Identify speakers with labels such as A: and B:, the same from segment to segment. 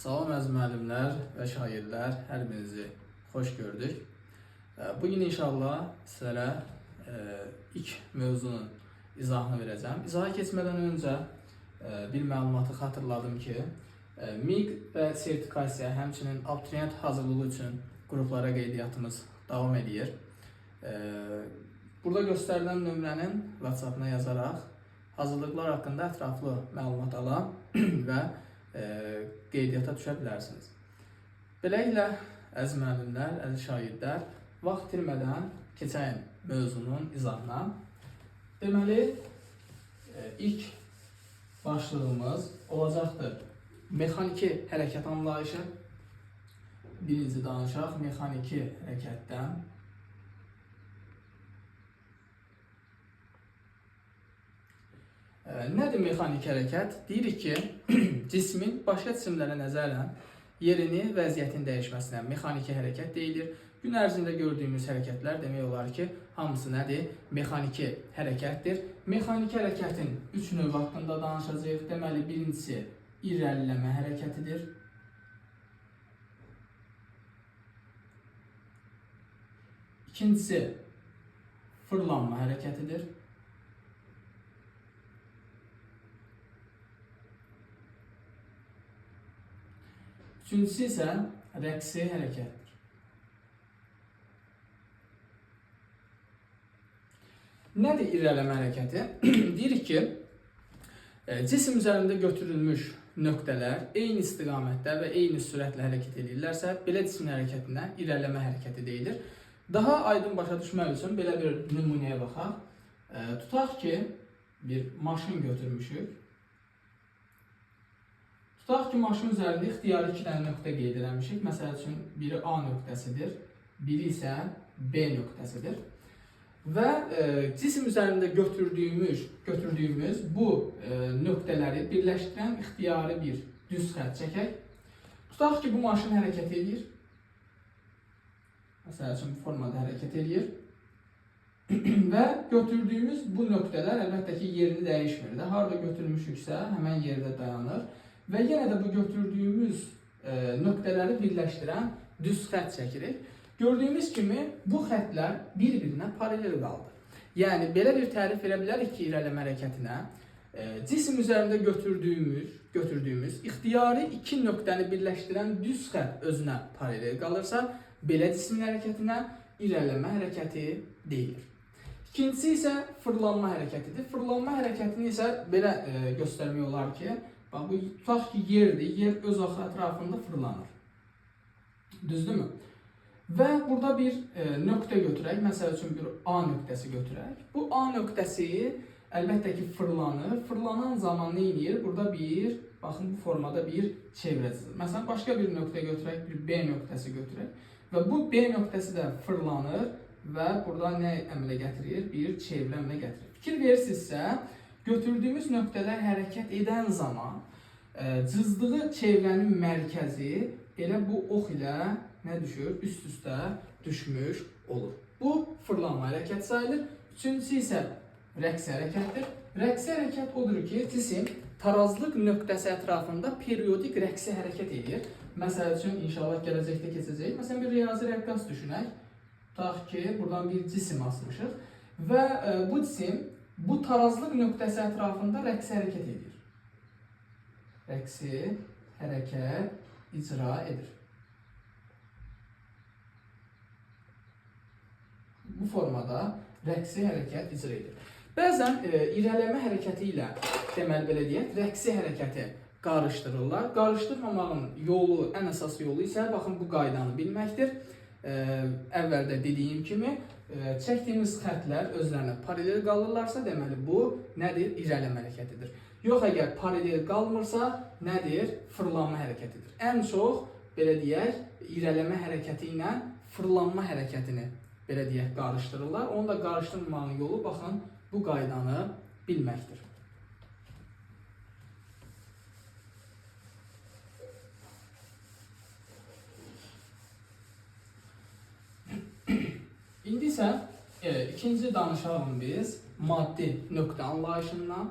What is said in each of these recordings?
A: Salam əziz müəllimlər və şagirdlər, hər birinizi xoş gördük. Bugün inşallah sizlərə ilk mövzunun izahını verəcəm. İzaha keçmədən öncə bir məlumatı xatırladım ki, MİQ və sertifikasiya, həmçinin abituriyent hazırlığı üçün qruplara qeydiyyatımız davam edir. Burada göstərilən nömrənin WhatsApp-ına yazaraq hazırlıqlar haqqında ətraflı məlumat ala və qeydiyyata düşə bilərsiniz. Beləliklə, əziz müəllimlər, əziz şagirdlər, vaxt itirmədən keçəyin mövzunun izahına. Deməli, ilk başlığımız olacaqdır mexaniki hərəkət anlayışı. Birinci danışaq mexaniki hərəkətdən. Nədir mexaniki hərəkət? Deyirik ki, cismin başqa cisimlərə nəzərən yerini, vəziyyətini dəyişməsinə mexaniki hərəkət deyilir. Gün ərzində gördüyümüz hərəkətlər demək olar ki, hamısı nədir? Mexaniki hərəkətdir. Mexaniki hərəkətin 3 növü haqqında danışacağıq. Deməli, birincisi irəliləmə hərəkətidir. İkincisi fırlanma hərəkətidir. Üçüncüsü isə rəqsi hərəkətdir. Nədir irəliləmə hərəkəti? Deyirik ki, cisim üzərində götürülmüş nöqtələr eyni istiqamətdə və eyni sürətlə hərəkət edirlərsə, belə cismin hərəkətinə irəliləmə hərəkəti deyilir. Daha aydın başa düşmək üçün belə bir nümunəyə baxaq. Tutaq ki, bir maşın götürmüşük. Tutaq ki, maşın üzərində ixtiyari 2 dənə nöqtə qeyd eləmişik. Məsəl üçün, biri A nöqtəsidir, biri isə B nöqtəsidir. Və cisim üzərində götürdüyümüz bu nöqtələri birləşdirən ixtiyari bir düz xətt çəkək. Tutaq ki, bu maşın hərəkət edir. Məsəl üçün, bu formada hərəkət edir. Və götürdüyümüz bu nöqtələr əlbəttə ki, yerini dəyişmir də. Harada götürmüşüksə, həmən yerdə dayanır. Və yenə də bu götürdüyümüz nöqtələri birləşdirən düz xətt çəkirik. Gördüyümüz kimi bu xəttlər bir-birinə paralel qaldı. Yəni belə bir tərif verə bilərik ki, irəliləmə hərəkətinə cisim üzərində götürdüyümüz ixtiyari iki nöqtəni birləşdirən düz xətt özünə paralel qalırsa, belə cismin hərəkətinə irəliləmə hərəkəti deyilir. İkincisi isə fırlanma hərəkətidir. Fırlanma hərəkətini isə belə göstərmək olar ki, bax, bu tutaq ki, yerdir, yer öz oxu ətrafında fırlanır. Düzdürmü? Və burada bir nöqtə götürək, məsəl üçün bir A nöqtəsi götürək. Bu A nöqtəsi əlbəttə ki, fırlanır. Fırlanan zaman nə edir? Burada bir, baxın bu formada bir çevrə cızır. Məsələn, başqa bir nöqtə götürək, bir B nöqtəsi götürək. Və bu B nöqtəsi də fırlanır və burada nə əmələ gətirir? Bir çevrə əmələ gətirir. Fikir verirsinizsə, götürdüyümüz nöqtələr hərəkət edən zaman cızdığı çevrənin mərkəzi elə bu ox ilə nə düşür? Üst-üstə düşmüş olur. Bu fırlanma hərəkəti sayılır. Üçüncüsü isə rəqsi hərəkətdir. Rəqsi hərəkət odur ki, cisim tarazlıq nöqtəsi ətrafında periodik rəqsi hərəkət edir. Məsəl üçün, inşallah gələcəkdə keçəcəyik. Məsələn, bir riyazi rəqqas düşünək. Tutaq ki, buradan bir cisim asmışıq və bu cisim bu tarazlıq nöqtəsi ətrafında rəqsi hərəkət edir. Rəqsi hərəkət icra edir. Bu formada rəqsi hərəkət icra edir. Bəzən irəliləmə hərəkəti ilə, deməli belə deyək, rəqsi hərəkəti qarışdırırlar. Qarışdırmamağın yolu, ən əsas yolu isə baxın bu qaydanı bilməkdir. Əvvəldə dediyim kimi, çəkdiyimiz xəttlər özlərinə paralel qalırlarsa, deməli bu nədir? İrəliləmə hərəkətidir. Yox, əgər paralel qalmırsa, nədir? Fırlanma hərəkətidir. Ən çox, belə deyək, irəliləmə hərəkəti ilə fırlanma hərəkətini, belə deyək, qarışdırırlar. Onu da qarışdırmamağın yolu, baxın, bu qaydanı bilməkdir. İndi isə ikinci danışalım biz maddi nöqtə anlayışından.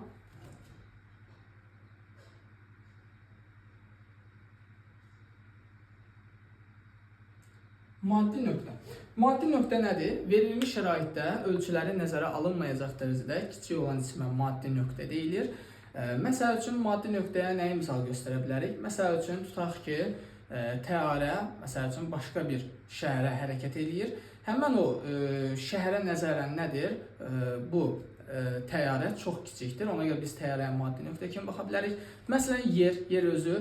A: Maddi nöqtə. Maddi nöqtə nədir? Verilmiş şəraitdə ölçüləri nəzərə alınmayacaq dərəcədə kiçik olan cisimə maddi nöqtə deyilir. Məsəl üçün, maddi nöqtəyə nəyi misal göstərə bilərik? Məsəl üçün, tutaq ki, təyyarə, məsəl üçün, başqa bir şəhərə hərəkət eləyir. Həmən o şəhərə nəzərən nədir? Bu təyyarə çox kiçikdir. Ona görə biz təyyarəyə maddi nöqtə kimi baxa bilərik. Məsələn, yer özü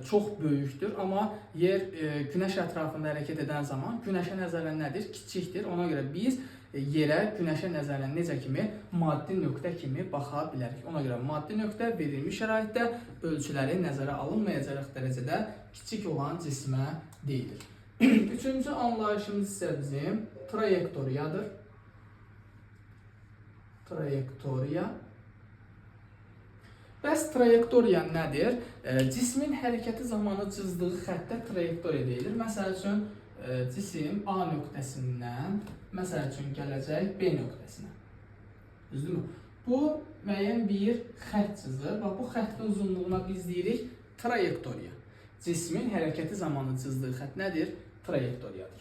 A: çox böyükdür, amma yer günəş ətrafında hərəkət edən zaman günəşə nəzərən nədir? Kiçikdir. Ona görə biz yerə, günəşə nəzərən necə kimi? Maddi nöqtə kimi baxa bilərik. Ona görə maddi nöqtə verilmiş şəraitdə ölçüləri nəzərə alınmayacaq dərəcədə kiçik olan cismə deyilir. Üçüncü anlayışımız isə bizim trayektoriyadır. Trayektoriya. Bəs trayektoriya nədir? Cismin hərəkəti zamanı cızdığı xəttə trayektoriya deyilir. Məsəl üçün, cisim A nöqtəsindən, məsəl üçün, gələcək B nöqtəsinə. Düzdürmü? Bu, müəyyən bir xətt cızır. Bax, bu xəttin uzunluğuna biz deyirik trayektoriya. Cismin hərəkəti zamanı cızdığı xətt nədir? Trayektoriyadır.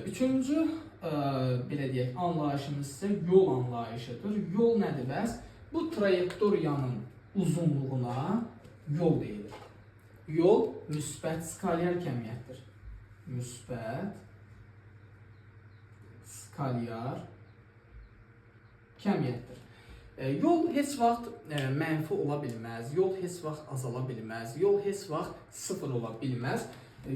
A: Üçüncü, belə deyək, anlayışımız isə yol anlayışıdır. Yol nədir bəs? Bu trayektoriyanın uzunluğuna yol deyilir. Yol müsbət skalyar kəmiyyətdir. Müsbət skalyar kəmiyyətdir. Yol heç vaxt mənfi ola bilməz, yol heç vaxt azala bilməz, yol heç vaxt sıfır ola bilməz.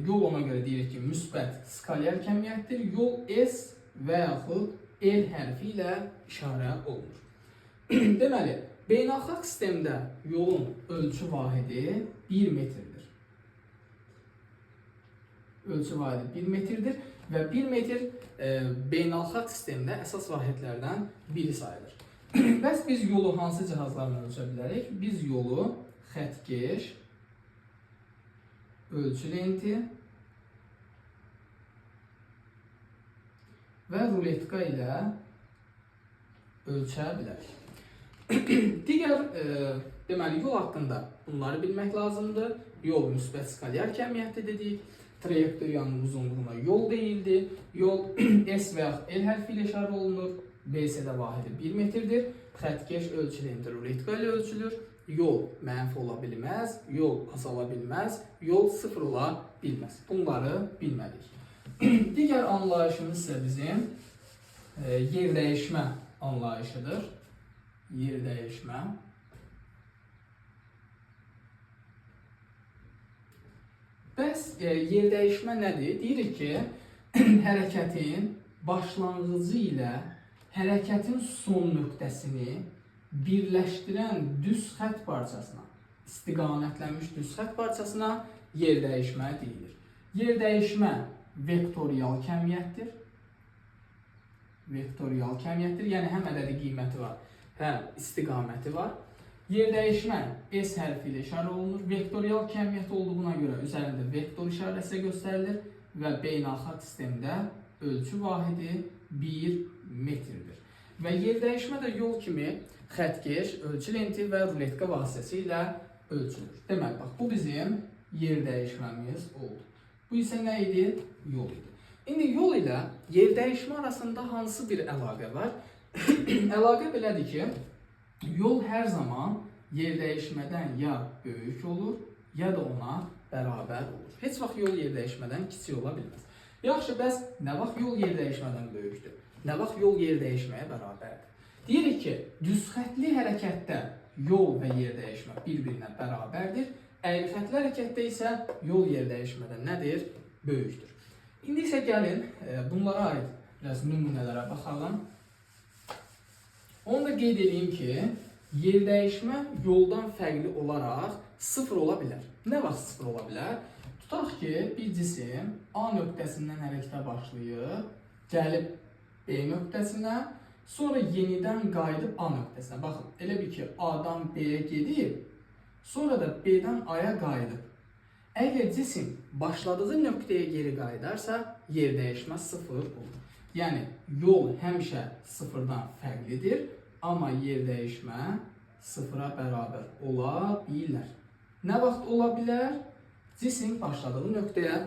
A: Yol ona görə deyirik ki, müsbət skalyar kəmiyyətdir. Yol S və yaxud L hərfi ilə işarə olunur. Deməli, beynəlxalq sistemdə yolun ölçü vahidi 1 metrdir. Ölçü vahidi 1 metrdir və 1 metr beynəlxalq sistemdə əsas vahidlərdən biri sayılır. Bəs biz yolu hansı cihazlarla ölçə bilərik? Biz yolu xəttkeş, ölçü lenti və ruletka ilə ölçə bilərik. Digər, deməli, yol haqqında bunları bilmək lazımdır. Yol müsbət skalyar kəmiyyəti dedik. Trayektoriyanın uzunluğuna yol deyildi. Yol S və yaxud L hərfi ilə işarə olunur. BS-də vahidi 1 metrdir. Xəttkeş ölçü lenti ruletka ilə ölçülür. Yol mənfi ola bilməz, yol azala bilməz, yol sıfır ola bilməz. Bunları bilməliyik. Digər anlayışımız isə bizim yer dəyişmə anlayışıdır. Yer dəyişmə. Bəs yer dəyişmə nədir? Deyirik ki, hərəkətin başlanğıcı ilə hərəkətin son nöqtəsini birləşdirən düz xətt parçasına, istiqamətlənmiş düz xətt parçasına yer dəyişmə deyilir. Yer dəyişmə vektorial kəmiyyətdir. Vektorial kəmiyyətdir. Yəni həm ədədi qiyməti var, həm istiqaməti var. Yer dəyişmə S hərfi ilə işarə olunur. Vektorial kəmiyyət olduğuna görə üzərində vektor işarəsi göstərilir və beynəlxalq sistemdə ölçü vahidi 1 metrdir. Və yer dəyişmə də yol kimi xəttkeş, ölçü lenti və ruletka vasitəsilə ölçülür. Deməli, bax, bu bizim yer dəyişməmiz oldu. Bu isə nə idi? Yol idi. İndi yol ilə yer dəyişmə arasında hansı bir əlaqə var? Əlaqə belədir ki, yol hər zaman yer dəyişmədən ya böyük olur, ya da ona bərabər olur. Heç vaxt yol yer dəyişmədən kiçik ola bilməz. Yaxşı, bəs nə vaxt yol yer dəyişmədən böyükdür? Nə vaxt yol yer dəyişməyə bərabərdir? Deyirik ki, düz xəttli hərəkətdə yol və yer dəyişmə bir-birinə bərabərdir. Əyri xəttli hərəkətdə isə yol yer dəyişmədən nədir? Böyükdür. İndi isə gəlin bunlara aid biraz nümunələrə baxalım. Onu da qeyd edeyim ki, yer dəyişmə yoldan fərqli olaraq sıfır ola bilər. Nə vaxt sıfır ola bilər? Tutaq ki, bir cisim A nöqtəsindən hərəkətə başlayıb, gəlib B nöqtəsinə, sonra yenidən qayıdıb A nöqtəsinə. Baxın, elə bil ki, A-dan B-yə gedib, sonra da B-dən A-ya qayıdıb. Əgər cisim başladığı nöqtəyə geri qayıdarsa, yer dəyişmə sıfır olur. Yəni, yol həmişə sıfırdan fərqlidir, amma yer dəyişmə sıfıra bərabər ola bilər. Nə vaxt ola bilər? Cisim başladığı nöqtəyə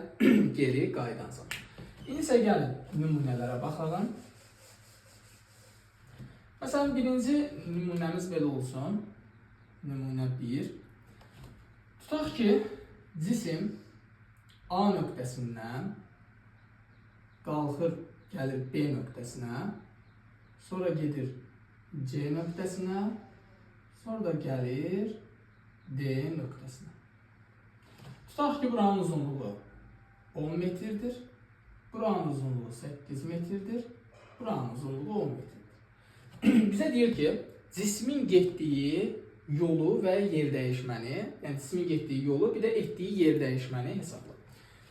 A: geri qayıdan zaman. İndi isə gəlin nümunələrə baxalım. Məsələn, birinci nümunəmiz belə olsun. Nümunə 1. Tutaq ki, cisim A nöqtəsindən qalxır, gəlir B nöqtəsinə, sonra gedir C nöqtəsinə, sonra da gəlir D nöqtəsinə. Tutaq ki, buranın uzunluğu 10 metrdir, buranın uzunluğu 8 metrdir, buranın uzunluğu 10 metrdir. Bizə deyir ki, cismin getdiyi yolu və yer dəyişməni, yəni cismin getdiyi yolu, bir də etdiyi yer dəyişməni hesabla.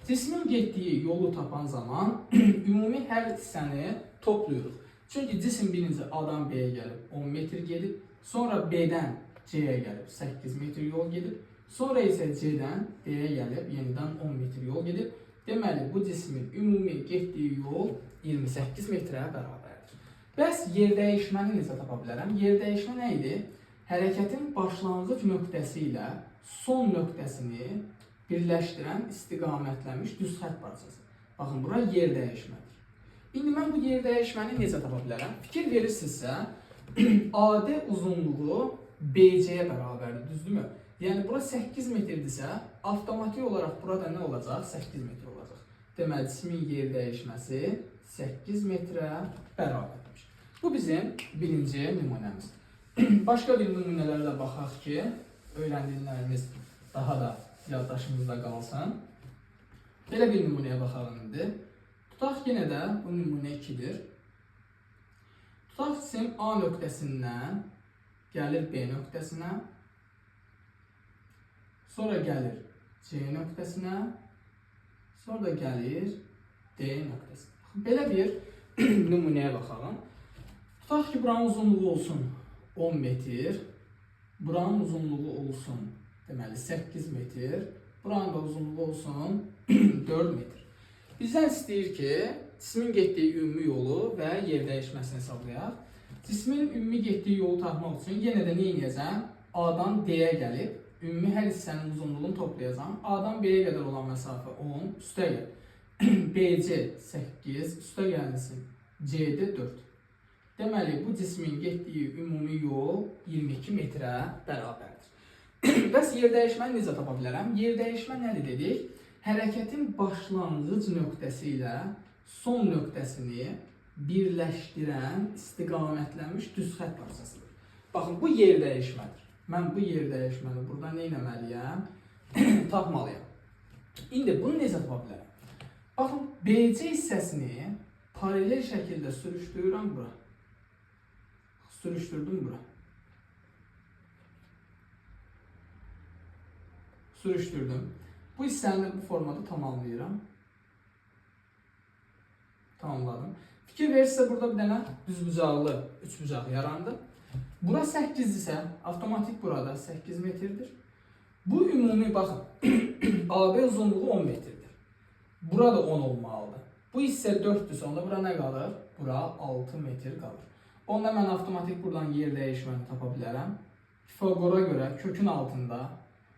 A: Cismin getdiyi yolu tapan zaman ümumi hər hissəni toplayırıq. Çünki cisim birinci A-dan B-yə gəlib 10 metr gedib, sonra B-dən C-yə gəlib 8 metr yol gedib, sonra isə C-dən D-yə gəlib yenidən 10 metr yol gedib. Deməli, bu cismin ümumi getdiyi yol 28 metrə bərabərdir. Bəs yer dəyişməni necə tapa bilərəm? Yer dəyişmə nə idi? Hərəkətin başlanğıc nöqtəsi ilə son nöqtəsini birləşdirən istiqamətlənmiş düz xətt parçası. Baxın, bura yer dəyişmədir. İndi mən bu yer dəyişməni necə tapa bilərəm? Fikir verirsinizsə, AD uzunluğu BC-yə bərabərdir, düzdürmü? Yəni, bura 8 metrdirsə, avtomatik olaraq burada nə olacaq? 8 metr olacaq. Deməli, cismin yer dəyişməsi 8 metrə bərabərmiş. Bu bizim birinci nümunəmiz. Başqa bir nümunələrə də baxaq ki, öyrəndiklərimiz daha da yaddaşımızda qalsın. Belə bir nümunəyə baxalım indi. Tutaq yenə də bu nümunə 2-dir. Tutaq cisim A nöqtəsindən gəlir B nöqtəsinə, sonra gəlir C nöqtəsinə, sonra da gəlir D nöqtəsinə. Baxın, belə bir nümunəyə baxalım. Tutaq ki, buranın uzunluğu olsun 10 metr, buranın uzunluğu olsun deməli 8 metr, buranın da uzunluğu olsun 4 metr. Bizdən istəyir ki, cismin getdiyi ümumi yolu və yer dəyişməsini hesablayaq. Cismin ümumi getdiyi yolu tapmaq üçün yenə də nə edəcəm? A-dan D-yə gəlib, ümumi hər hissənin uzunluğunu toplayacağam. A-dan B-yə qədər olan məsafə 10, üstə gəl. BC 8, üstə gəlsin CD 4. Deməli, bu cismin getdiyi ümumi yol 22 metrə bərabərdir. Bəs yer dəyişməni necə tapa bilərəm? Yer dəyişmə nədir dedik? Hərəkətin başlanğıc nöqtəsi ilə son nöqtəsini birləşdirən istiqamətlənmiş düz xətt parçasıdır. Baxın, bu yer dəyişmədir. Mən bu yer dəyişməni burada nə etməliyəm? Tapmalıyam. İndi bunu necə tapa bilərəm? Baxın, BC hissəsini paralel şəkildə sürüşdürürəm bura. Sürüşdürdüm bura. Sürüşdürdüm. Bu hissəni bu formada tamamlayıram. Tamamladım. Fikir verirsə, burada bir dənə düzbucaqlı üçbucaq yarandı. Bura 8 isə avtomatik burada 8 metrdir. Bu ümumi, baxın, AB uzunluğu 10 metrdir. Burada 10 olmalıdır. Bu hissə 4-dürsə, onda bura nə qalır? Bura 6 metr qalır. Onda mən avtomatik buradan yer dəyişməni tapa bilərəm. Pifagora görə kökün altında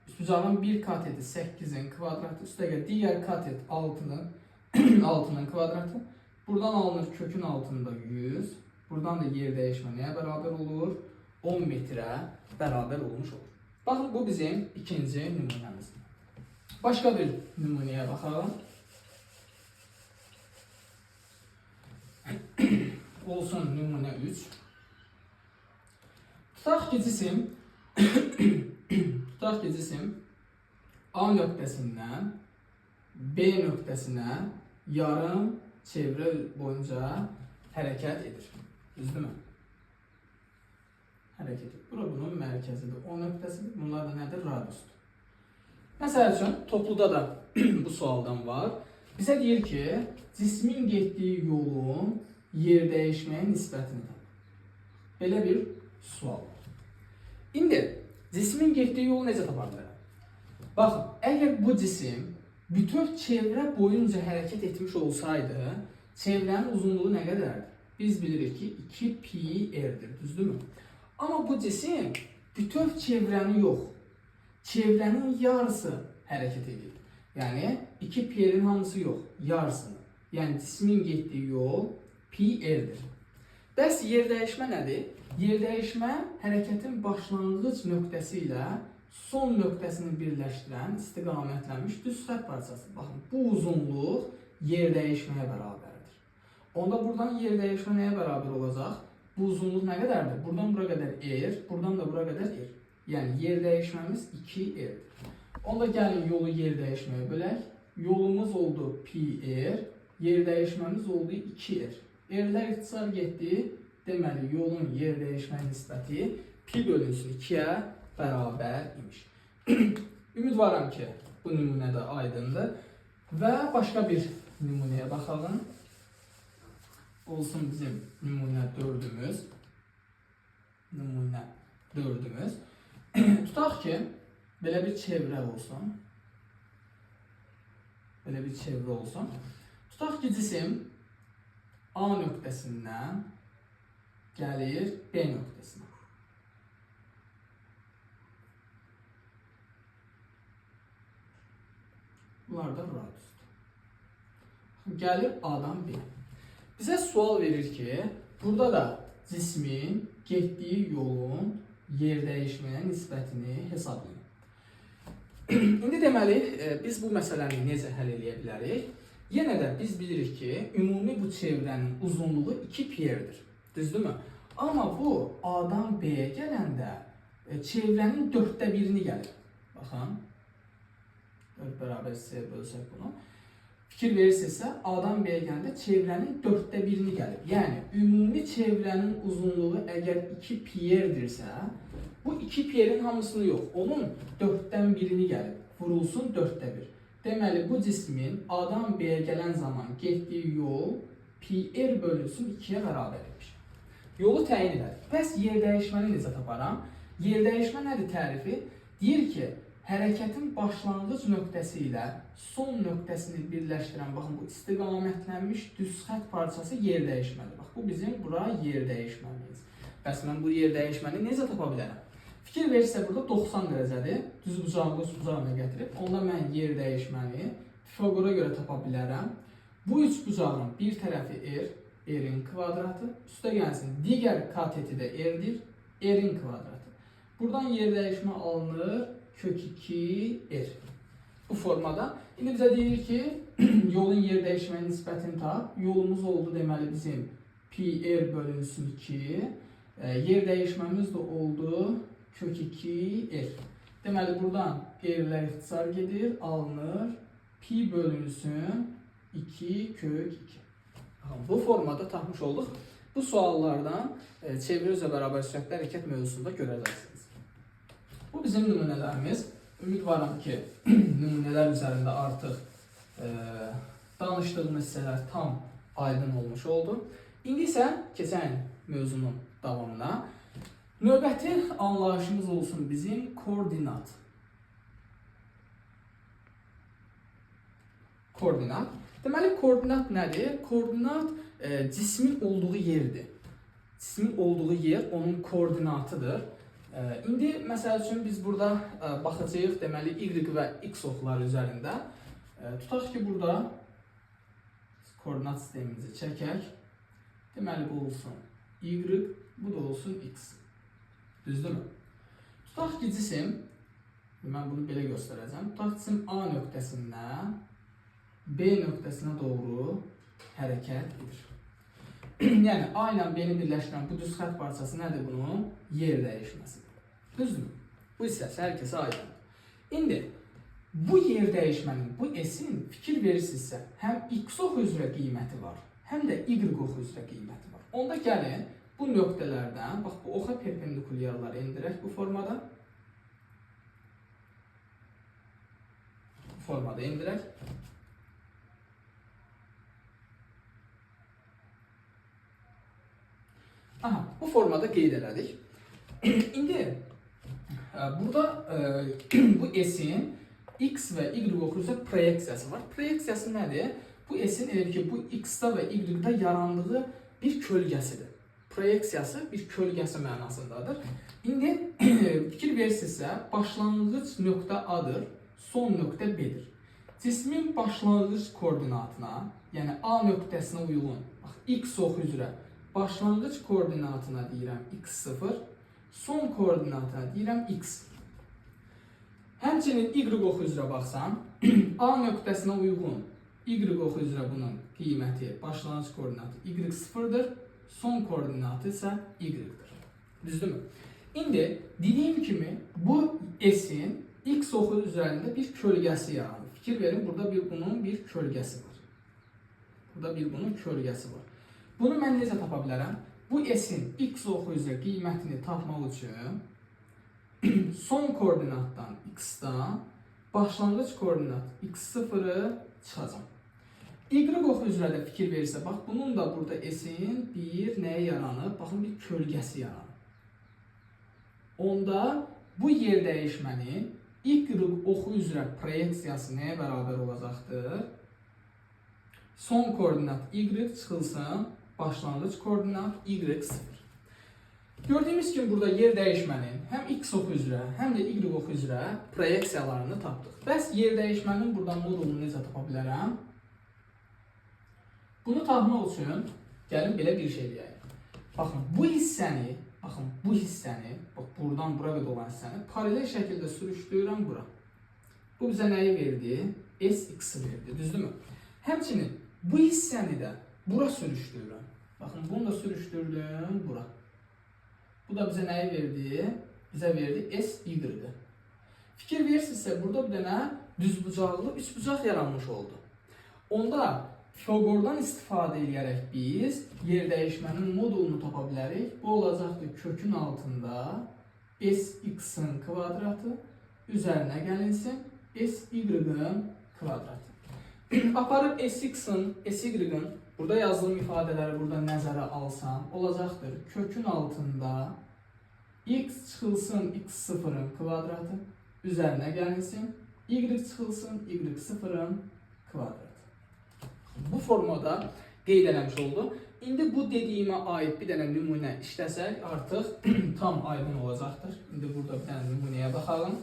A: üçbucağın bir kateti 8-in kvadratı, üstəgəl digər katet 6-nın kvadratı. Buradan alınır kökün altında 100. Buradan da yer dəyişmə nəyə bərabər olur? 10 metrə bərabər olmuş olur. Baxın, bu bizim ikinci nümunəmizdir. Başqa bir nümunəyə baxalım. Olsun nümunə 3. Tutaq ki, cisim A nöqtəsindən B nöqtəsinə yarım çevrə boyunca hərəkət edir. Düzdürmü? Hərəkət edir. Bura bunun mərkəzidir. O nöqtəsidir. Bunlar da nədir? Radiusdur. Məsəl üçün, topluda da bu sualdan var. Bizə deyir ki, cismin getdiyi yolun yer dəyişməyə nisbətini tap. Belə bir sual var. İndi, cismin getdiyi yolu necə tapa bilərəm? Baxın, əgər bu cisim bütöv çevrə boyunca hərəkət etmiş olsaydı, çevrənin uzunluğu nə qədərdir? Biz bilirik ki, 2 pi r-dir, düzdürmü? Amma bu cisim bütöv çevrəni yox, çevrənin yarısı hərəkət edir. Yəni, 2 pi r-in hamısı yox, yarısını. Yəni cismin getdiyi yol pi r-dir. Bəs yer dəyişmə nədir? Yer dəyişmə hərəkətin başlanğıc nöqtəsi ilə son nöqtəsini birləşdirən istiqamətlənmiş düz xətt parçasıdır. Baxın, bu uzunluq yer dəyişməyə bərabərdir. Onda buradan yer dəyişmə nəyə bərabər olacaq? Bu uzunluq nə qədərdir? Buradan bura qədər r, buradan da bura qədər r. Yəni yer dəyişməmiz 2r-dir. Onda gəlin yolu yer dəyişməyə bölək. Yolumuz oldu pi r, yer dəyişməmiz oldu 2r. R-lər ixtisar getdi. Deməli, yolun yer dəyişmə nisbəti pi bölünsün 2-yə bərabər imiş. Ümidvaram ki, bu nümunə də aydındır. Və başqa bir nümunəyə baxalım. Olsun bizim nümunə 4-ümüz. Nümunə 4-ümüz. Tutaq ki, belə bir çevrə olsun. Belə bir çevrə olsun. Tutaq ki, cisim A nöqtəsindən gəlir B nöqtəsinə. Bunlar da radiusdur. Gəlir A-dan B. Bizə sual verir ki, burada da cismin getdiyi yolun yer dəyişməyə nisbətini hesablayın. İndi deməli, biz bu məsələni necə həll eləyə bilərik? Yenə də biz bilirik ki, ümumi bu çevrənin uzunluğu 2 pi-rdir. Düzdürmü? Amma bu A-dan B-yə gələndə çevrənin 4də 1-ini gəlir. Baxın. 4 bərabər C bölsək bunu. Fikir verirsinizsə, A-dan B-yə gələndə çevrənin 4də 1-ini gəlir. Yəni, ümumi çevrənin uzunluğu əgər 2 pi-rdirsə, bu 2 pi-rin hamısını yox, onun 4-dən 1-ini gəlir. Vurulsun 4də 1. Deməli, bu cismin A-dan B-yə gələn zaman getdiyi yol pi r bölünsün 2-yə bərabər imiş. Yolu təyin elədik. Bəs yer dəyişməni necə taparam? Yer dəyişmə nədir tərifi? Deyir ki, hərəkətin başlanğıc nöqtəsi ilə son nöqtəsini birləşdirən, baxın, bu istiqamətlənmiş düz xətt parçası yer dəyişmədir. Bax, bu bizim bura yer dəyişməmiz. Bəs mən bu yer dəyişməni necə tapa bilərəm? Fikir verirsə, burada 90 dərəcədir. Düz bucağını üç bucağına gətirib. Onda mən yer dəyişməni Pifaqora görə tapa bilərəm. Bu üç bucağın bir tərəfi r, r-in kvadratı, üstə gəlsin digər kateti də r-dir, r-in kvadratı. Buradan yer dəyişmə alınır kök 2r. Bu formada. İndi bizə deyir ki, yolun yer dəyişmə nisbətini tap. Yolumuz oldu deməli bizim pi r bölünsün 2. Yer dəyişməmiz də oldu kök 2r. Deməli, buradan r-lər ixtisar gedir, alınır. Pi bölünsün 2 kök 2. Bu formada tapmış olduq. Bu suallardan çevrə üzrə bərabər sürətli hərəkət mövzusunda görəcəksiniz. Bu bizim nümunələrimiz. Ümidvaram ki, nümunələr üzərində artıq danışdığımız hissələr tam aydın olmuş oldu. İndi isə keçən mövzunun davamına. Növbəti anlayışımız olsun bizim koordinat. Koordinat. Deməli, koordinat nədir? Koordinat cismin olduğu yerdir. Cismin olduğu yer onun koordinatıdır. İndi, məsəl üçün, biz burada baxacağıq, deməli, Y və X oxları üzərində. Tutaq ki, burada koordinat sistemimizi çəkək. Deməli, bu olsun Y, bu da olsun X. Düzdürmü? Tutaq ki, cisim, mən bunu belə göstərəcəm. Tutaq cisim A nöqtəsindən B nöqtəsinə doğru hərəkət edir. Yəni, A ilə B-ni birləşdirən bu düz xətt parçası nədir bunun? Yer dəyişməsidir. Düzdürmü? Bu hissəsi hər kəsə aydındır. İndi, bu yer dəyişmənin, bu S-in fikir verirsinizsə, həm X oxu üzrə qiyməti var, həm də Y oxu üzrə qiyməti var. Onda gəlin, bu nöqtələrdən, bax, bu oxa perpendikulyarları endirək bu formada. Bu formada endirək. Aha, bu formada qeyd elədik. İndi burada bu S-in X və Y oxu üzrə proyeksiyası var. Proyeksiyası nədir? Bu S-in elə ki, bu X-da və Y-da yarandığı bir kölgəsidir. Proyeksiyası bir kölgəsi mənasındadır. İndi fikir verirsinizsə, başlanğıc nöqtə A-dır, son nöqtə B-dir. Cismin başlanğıc koordinatına, yəni A nöqtəsinə uyğun, bax, x oxu üzrə başlanğıc koordinatına deyirəm x0, son koordinatına deyirəm x. Həmçinin y oxu üzrə baxsam, A nöqtəsinə uyğun y oxu üzrə bunun qiyməti, başlanğıc koordinatı y0-dır, son koordinatı isə y-dir. Düzdürmü? İndi dediyim kimi bu S-in x oxu üzərində bir kölgəsi yaranır. Fikir verin, burada bunun bir kölgəsi var. Burada bunun kölgəsi var. Bunu mən necə tapa bilərəm? Bu S-in x oxu üzrə qiymətini tapmaq üçün son koordinatdan x-dan başlanğıc koordinat x0-ı çıxacam. Y oxu üzrə də fikir verirsə, bax, bunun da burada S-in bir nəyə yaranıb? Baxın, bir kölgəsi yaranıb. Onda bu yer dəyişmənin y oxu üzrə proyeksiyası nəyə bərabər olacaqdır? Son koordinat y çıxılsın, başlanğıc koordinat y0. Gördüyümüz kimi burada yer dəyişmənin həm x oxu üzrə, həm də y oxu üzrə proyeksiyalarını tapdıq. Bəs yer dəyişmənin buradan modulunu necə tapa bilərəm? Bunu tapmaq üçün gəlin belə bir şey deyək. Baxın, bu hissəni, bax, buradan bura qədər olan hissəni paralel şəkildə sürüşdürürəm bura. Bu bizə nəyi verdi? Sx-i verdi, düzdürmü? Həmçinin bu hissəni də bura sürüşdürürəm. Baxın, bunu da sürüşdürdüm bura. Bu da bizə nəyi verdi? Bizə verdi SY-i. Fikir verirsinizsə, burada bir dənə düzbucaqlı üçbucaq yaranmış oldu. Onda Pifaqordan istifadə edərək biz yer dəyişmənin modulunu tapa bilərik. Bu olacaqdır kökün altında Sx-in kvadratı üzərinə gəlinsin SY-ın kvadratı. Aparıb Sx-in, SY-ın burada yazdığım ifadələri burada nəzərə alsam olacaqdır kökün altında x çıxılsın x0-ın kvadratı üzərinə gəlinsin y çıxılsın y0-ın kvadratı. Bu formada qeyd eləmiş oldu. İndi bu dediyimə aid bir dənə nümunə işləsək artıq tam aydın olacaqdır. İndi burada bir dənə nümunəyə baxalım.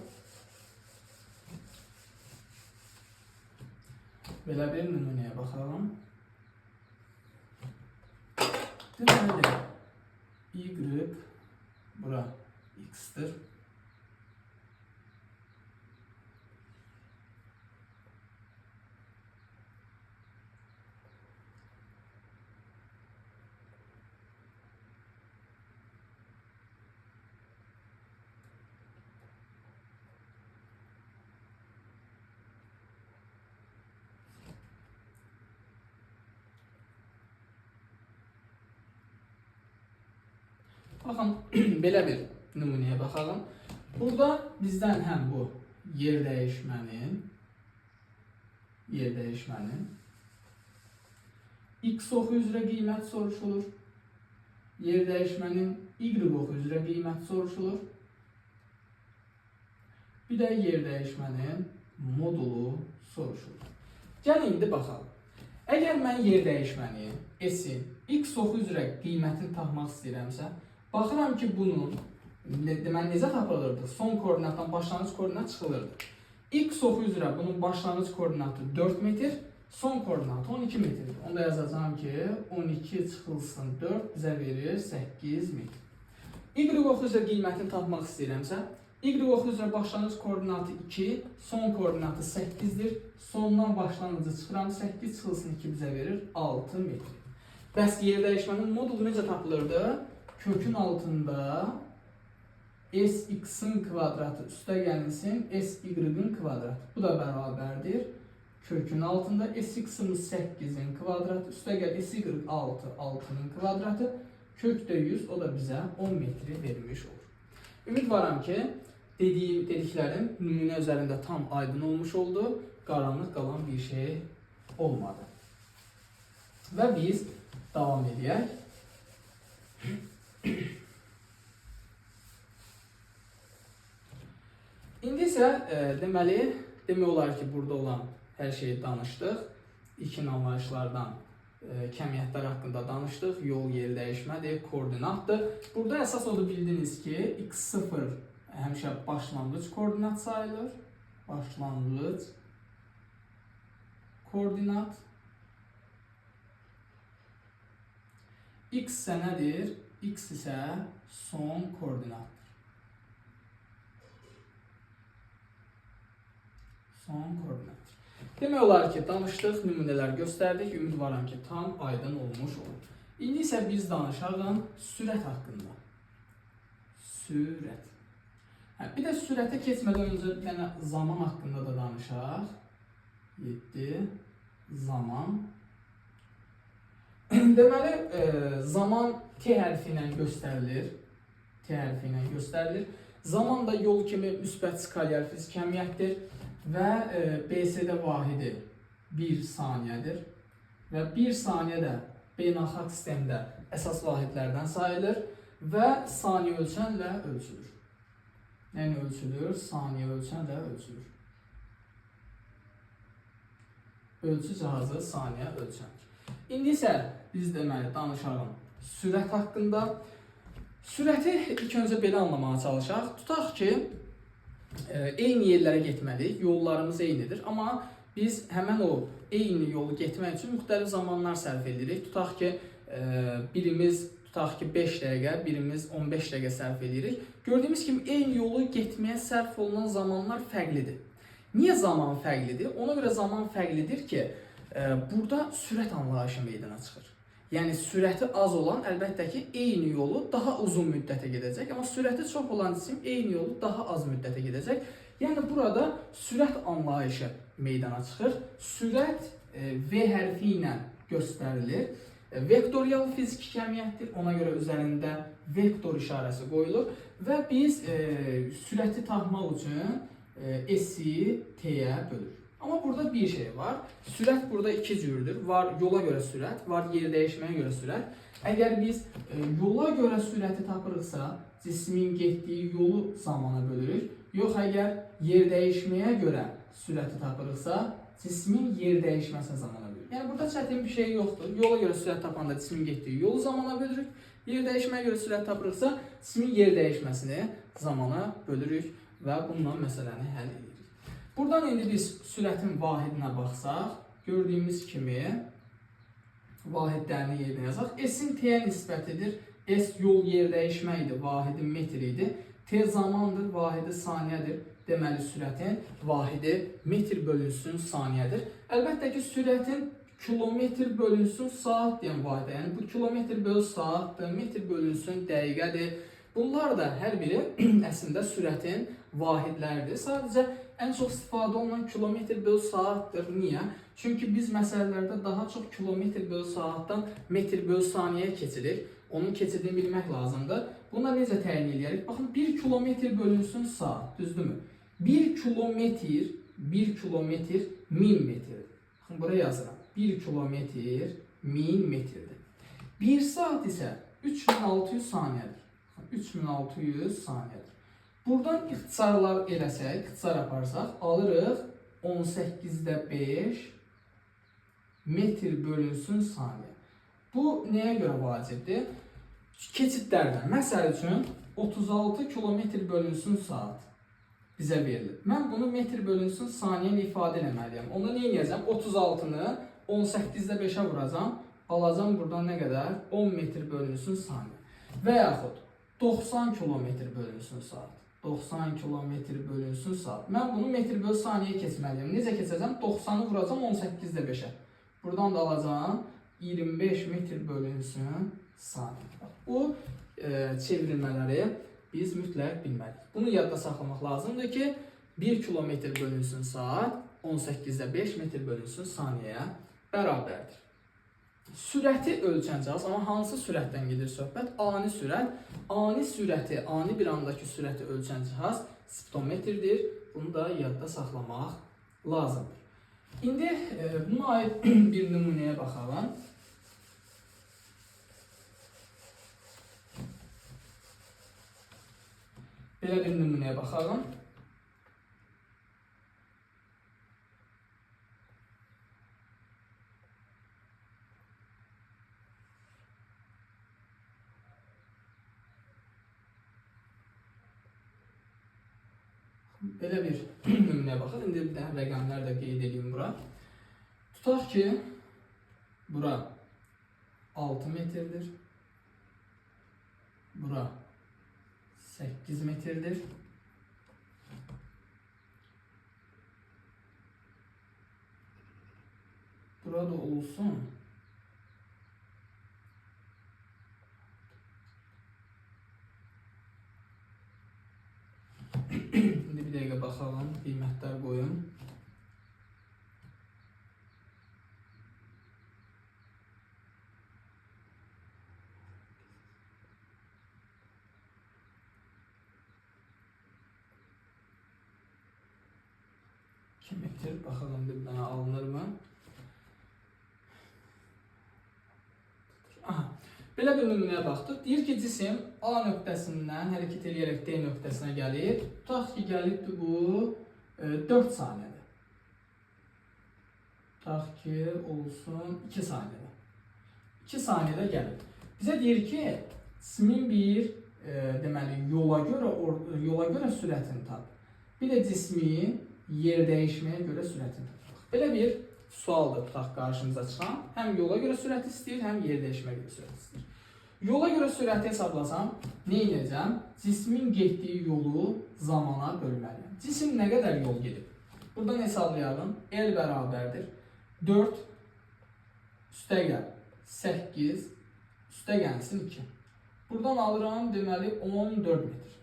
A: Belə bir nümunəyə baxalım. Deməli, y bura x-dir. Baxın, belə bir nümunəyə baxalım. Burada bizdən həm bu yer dəyişmənin x oxu üzrə qiymət soruşulur. Yer dəyişmənin y oxu üzrə qiymət soruşulur. Bir də yer dəyişmənin modulu soruşulur. Gəlin indi baxalım. Əgər mən yer dəyişmənin s-in x oxu üzrə qiymətini tapmaq istəyirəmsə, baxıram ki, bunun, deməli, necə tapılırdı? Son koordinatdan başlanğıc koordinat çıxılırdı. X oxu üzrə bunun başlanğıc koordinatı 4 metr, son koordinatı 12 metrdir. Onda yazacağım ki, 12 çıxılsın 4 bizə verir 8 metr. Y oxu üzrə qiymətini tapmaq istəyirəmsə, Y oxu üzrə başlanğıc koordinatı 2, son koordinatı 8-dir. Sondan başlanğıcı çıxıram, 8 çıxılsın 2 bizə verir 6 metr. Bəs yer dəyişmənin modulu necə tapılırdı? Kökün altında Sx-in kvadratı üstə gəlinsin SY-ın kvadratı. Bu da bərabərdir. Kökün altında Sx-imiz 8-in kvadratı üstə gəl SY 6, 6-nın kvadratı. Kökdə 100, o da bizə 10 metri vermiş olur. Ümidvaram ki, dediklərim nümunə üzərində tam aydın olmuş oldu. Qaranlıq qalan bir şey olmadı. Və biz davam edək. İndi isə deməli, demək olar ki, burada olan hər şeyi danışdıq. İlkin anlayışlardan kəmiyyətlər haqqında danışdıq. Yol yer dəyişmədir, koordinatdır. Burada əsas odur bildiniz ki, x0 həmişə başlanğıc koordinat sayılır. Başlanğıc koordinat. X isə nədir? X isə son koordinatdır. Son koordinatdır. Demək olar ki, danışdıq, nümunələr göstərdik. Ümidvaram ki, tam aydın olmuş olur. İndi isə biz danışaq sürət haqqında. Sürət. Bir də sürətə keçmədən öncə bir dənə zaman haqqında da danışaq. 7. Zaman. Deməli, zaman T hərfi ilə göstərilir. T hərfi ilə göstərilir. Zaman da yol kimi müsbət skalyar fizik kəmiyyətdir və BSD vahidi 1 saniyədir. Və 1 saniyə də beynəlxalq sistemdə əsas vahidlərdən sayılır və saniyə ölçənlə ölçülür. Yəni ölçülür, saniyə ölçənlə ölçülür. Ölçü cihazı saniyə ölçəndir. İndi isə biz deməli danışalım sürət haqqında. Sürəti ilk öncə belə anlamağa çalışaq. Tutaq ki, eyni yerlərə getməliyik, yollarımız eynidir, amma biz həmən o eyni yolu getmək üçün müxtəlif zamanlar sərf edirik. Tutaq ki, birimiz tutaq ki 5 dəqiqə, birimiz 15 dəqiqə sərf edirik. Gördüyümüz kimi eyni yolu getməyə sərf olunan zamanlar fərqlidir. Niyə zaman fərqlidir? Ona görə zaman fərqlidir ki, burada sürət anlayışı meydana çıxır. Yəni sürəti az olan əlbəttə ki, eyni yolu daha uzun müddətə gedəcək, amma sürəti çox olan cisim eyni yolu daha az müddətə gedəcək. Yəni burada sürət anlayışı meydana çıxır. Sürət V hərfi ilə göstərilir. Vektorial fiziki kəmiyyətdir. Ona görə üzərində vektor işarəsi qoyulur və biz sürəti tapmaq üçün S-i T-yə bölürük. Amma burada bir şey var. Sürət burada iki cürdür. Var yola görə sürət, var yer dəyişməyə görə sürət. Əgər biz yola görə sürəti tapırıqsa, cismin getdiyi yolu zamana bölürük. Yox, əgər yer dəyişməyə görə sürəti tapırıqsa, cismin yer dəyişməsinə zamana bölürük. Yəni burada çətin bir şey yoxdur. Yola görə sürət tapanda cismin getdiyi yolu zamana bölürük. Yer dəyişməyə görə sürət tapırıqsa, cismin yer dəyişməsini zamana bölürük və bununla məsələni həll edirik. Buradan indi biz sürətin vahidinə baxsaq, gördüyümüz kimi vahidlərini yerinə yazaq. S-in T-yə nisbətidir. S yol yer dəyişmə idi, vahidi metr idi. T zamandır, vahidi saniyədir. Deməli, sürətin vahidi metr bölünsün saniyədir. Əlbəttə ki, sürətin kilometr bölünsün saat deyən vahidə. Yəni, bu kilometr bölü saatdır, metr bölünsün dəqiqədir. Bunlar da hər biri əslində sürətin vahidləridir. Sadəcə ən çox istifadə olunan kilometr bölü saatdır. Niyə? Çünki biz məsələlərdə daha çox kilometr bölü saatdan metr bölü saniyəyə keçirik. Onun keçidini bilmək lazımdır. Bunu da necə təyin edərik? Baxın, 1 kilometr bölünsün saat, düzdürmü? 1 kilometr, 1 kilometr 1000 metrdir. Baxın, buraya yazıram. 1 kilometr 1000 metrdir. 1 saat isə 3600 saniyədir. 3600 saniyədir. Buradan ixtisarlar eləsək, ixtisar aparsaq, alırıq 18,5 metr bölünsün saniyə. Bu nəyə görə vacibdir? Keçidlərdən. Məsəl üçün 36 kilometr bölünsün saat bizə verilir. Mən bunu metr bölünsün saniyə ilə ifadə eləməliyəm. Onda nə edəcəm? 36-nı 18,5-ə vuracam. Alacam buradan nə qədər? 10 metr bölünsün saniyə. Və yaxud 90 kilometr bölünsün saat. 90 kilometr bölünsün saat. Mən bunu metr bölü saniyə keçməliyəm. Necə keçəcəm? 90-ı vuracam 18,5-ə. Buradan da alacam 25 metr bölünsün saniyə. Bu çevrilmələri biz mütləq bilməliyik. Bunu yadda saxlamaq lazımdır ki, 1 kilometr bölünsün saat 18,5 metr bölünsün saniyəyə bərabərdir. Sürəti ölçən cihaz, amma hansı sürətdən gedir söhbət? Ani sürət. Ani sürəti, ani bir andakı sürəti ölçən cihaz spidometrdir. Bunu da yadda saxlamaq lazımdır. İndi buna aid bir nümunəyə baxalım. Belə bir nümunəyə baxalım. Belə bir nümunəyə baxaq. İndi bir dənə rəqəmlər də qeyd edeyim bura. Tutaq ki, bura 6 metrdir. Bura 8 metrdir. Burada olsun İndi bir dəqiqə baxalım, qiymətlər qoyun. İki metr, baxalım bir dənə alınır mı? Aha. Belə bir nümunəyə baxdıq. Deyir ki, cisim A nöqtəsindən hərəkət eləyərək D nöqtəsinə gəlir. Tutaq ki, gəlibdir bu 4 saniyədə. Tutaq ki, olsun 2 saniyədə. 2 saniyədə gəlir. Bizə deyir ki, cismin bir deməli yola görə sürətini tap. Bir də cismin yer dəyişməyə görə sürətini tap. Belə bir sualdır tutaq qarşımıza çıxan. Həm yola görə sürəti istəyir, həm yer dəyişməyə görə sürəti istəyir. Yola görə sürəti hesablasam, nə edəcəm? Cismin getdiyi yolu zamana bölməliyəm. Cisim nə qədər yol gedib? Buradan hesablayalım. L bərabərdir 4 üstəgəl 8 üstəgəlsin 2. Buradan alıram, deməli 14 metr.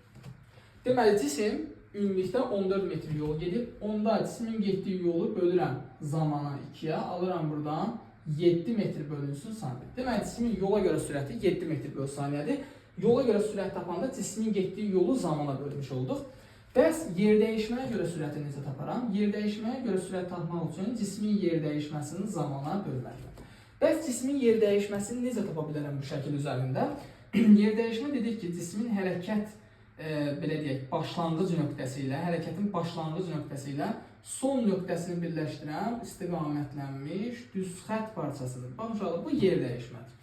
A: Deməli, cisim ümumilikdə 14 metr yol gedib. Onda cismin getdiyi yolu bölürəm zamana 2-yə. Alıram buradan 7 metr bölünsün saniyə. Deməli, cismin yola görə sürəti 7 metr böl saniyədir. Yola görə sürət tapanda cismin getdiyi yolu zamana bölmüş olduq. Bəs yer dəyişməyə görə sürəti necə taparam? Yer dəyişməyə görə sürət tapmaq üçün cismin yer dəyişməsini zamana bölməliyəm. Bəs cismin yer dəyişməsini necə tapa bilərəm bu şəkil üzərində? Yer dəyişmə dedik ki, cismin hərəkət belə deyək, başlanğıc nöqtəsi ilə, hərəkətin başlanğıc nöqtəsi ilə son nöqtəsini birləşdirən istiqamətlənmiş düz xətt parçasıdır. Baxın uşaqlar, bu yer dəyişmədir.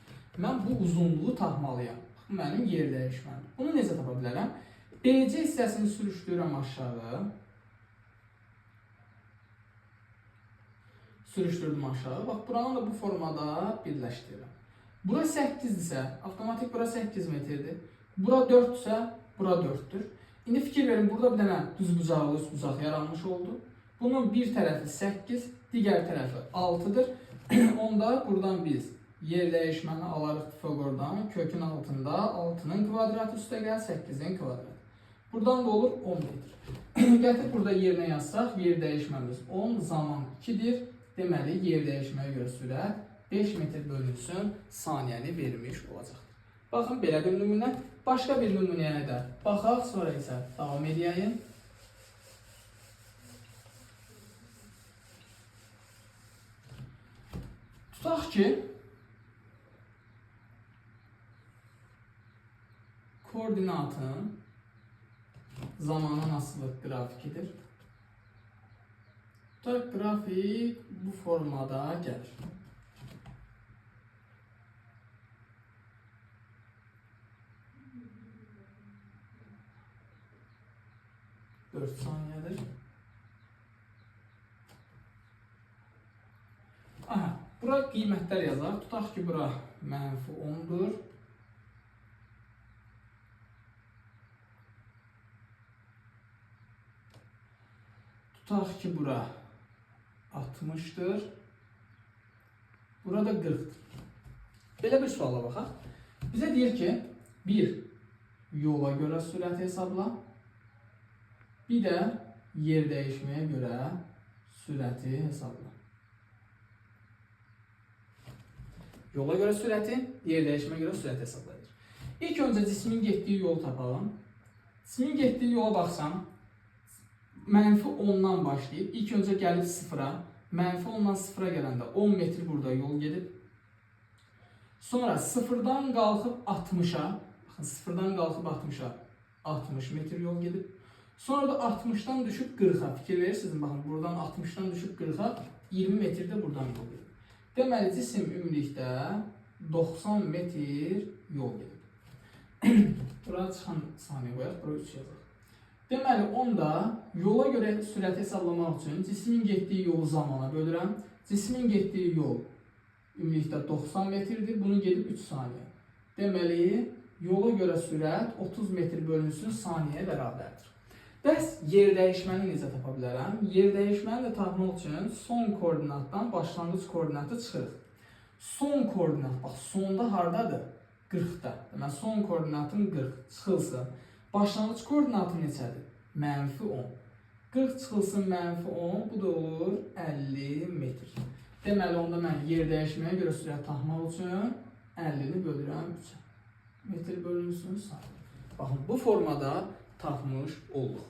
A: Mən bu uzunluğu tapmalıyam. Bu mənim yer dəyişməmdir. Bunu necə tapa bilərəm? BC hissəsini sürüşdürürəm aşağı. Sürüşdürdüm aşağı. Bax, buranı da bu formada birləşdirirəm. Bura 8-dirsə, avtomatik bura 8 metrdir. Bura 4-dürsə, bura 4-dür. İndi fikir verin, burada bir dənə düzbucaqlı üstbucaq yaranmış oldu. Bunun bir tərəfi 8, digər tərəfi 6-dır. Onda buradan biz yer dəyişməni alarıq Pifagordan. Kökün altında 6-nın kvadratı üstəgəl 8-in kvadratı. Buradan da olur 10 metr. Gətirib burada yerinə yazsaq, yer dəyişməmiz 10, zaman 2-dir. Deməli, yer dəyişməyə görə sürət 5 metr bölünsün saniyəni vermiş olacaqdır. Baxın, belə bir nümunə. Başqa bir nümunəyə də baxaq, sonra isə davam edəyim. Tutaq ki, koordinatın zamandan asılı qrafikidir. Tutaq, qrafik bu formada gəlir. 4 saniyədir. Aha, bura qiymətlər yazaq. Tutaq ki, bura mənfi 10-dur. Tutaq ki, bura 60-dır. Burada 40-dır. Belə bir suala baxaq. Bizə deyir ki, bir, yola görə sürəti hesabla. Bir də yer dəyişməyə görə sürəti hesabla. Yola görə sürəti, yer dəyişməyə görə sürəti hesablayır. İlk öncə cismin getdiyi yolu tapalım. Cismin getdiyi yola baxsam, mənfi 10-dan başlayıb, ilk öncə gəlib 0-a, mənfi 10-dan 0-a gələndə 10 metr burada yol gedib. Sonra 0-dan qalxıb 60-a, baxın 0-dan qalxıb 60-a, 60 metr yol gedib. Sonra da 60-dan düşüb 40-a, fikir verirsiniz, baxın buradan 60-dan düşüb 40-a, 20 metr də buradan yol gedib. Deməli, cisim ümumilikdə 90 metr yol gedib. Bura çıxan saniyə qoyaq, bura 3 yazaq. Deməli, onda yola görə sürəti hesablamaq üçün cismin getdiyi yolu zamana bölürəm. Cismin getdiyi yol ümumilikdə 90 metrdir. Bunu gedib 3 saniyə. Deməli, yola görə sürət 30 metr bölünsün saniyəyə bərabərdir. Bəs yer dəyişməni necə tapa bilərəm? Yer dəyişməni də tapmaq üçün son koordinatdan başlanğıc koordinatı çıxırıq. Son koordinat, bax, sonda hardadır? 40-da. Deməli, son koordinatım 40 çıxılsın. Başlanğıc koordinatı neçədir? Mənfi 10. 40 çıxılsın mənfi 10, bu da olur 50 metr. Deməli, onda mən yer dəyişməyə görə sürət tapmaq üçün 50-ni bölürəm 3-ə. Metr bölünsün saniyə. Baxın, bu formada tapmış olduq.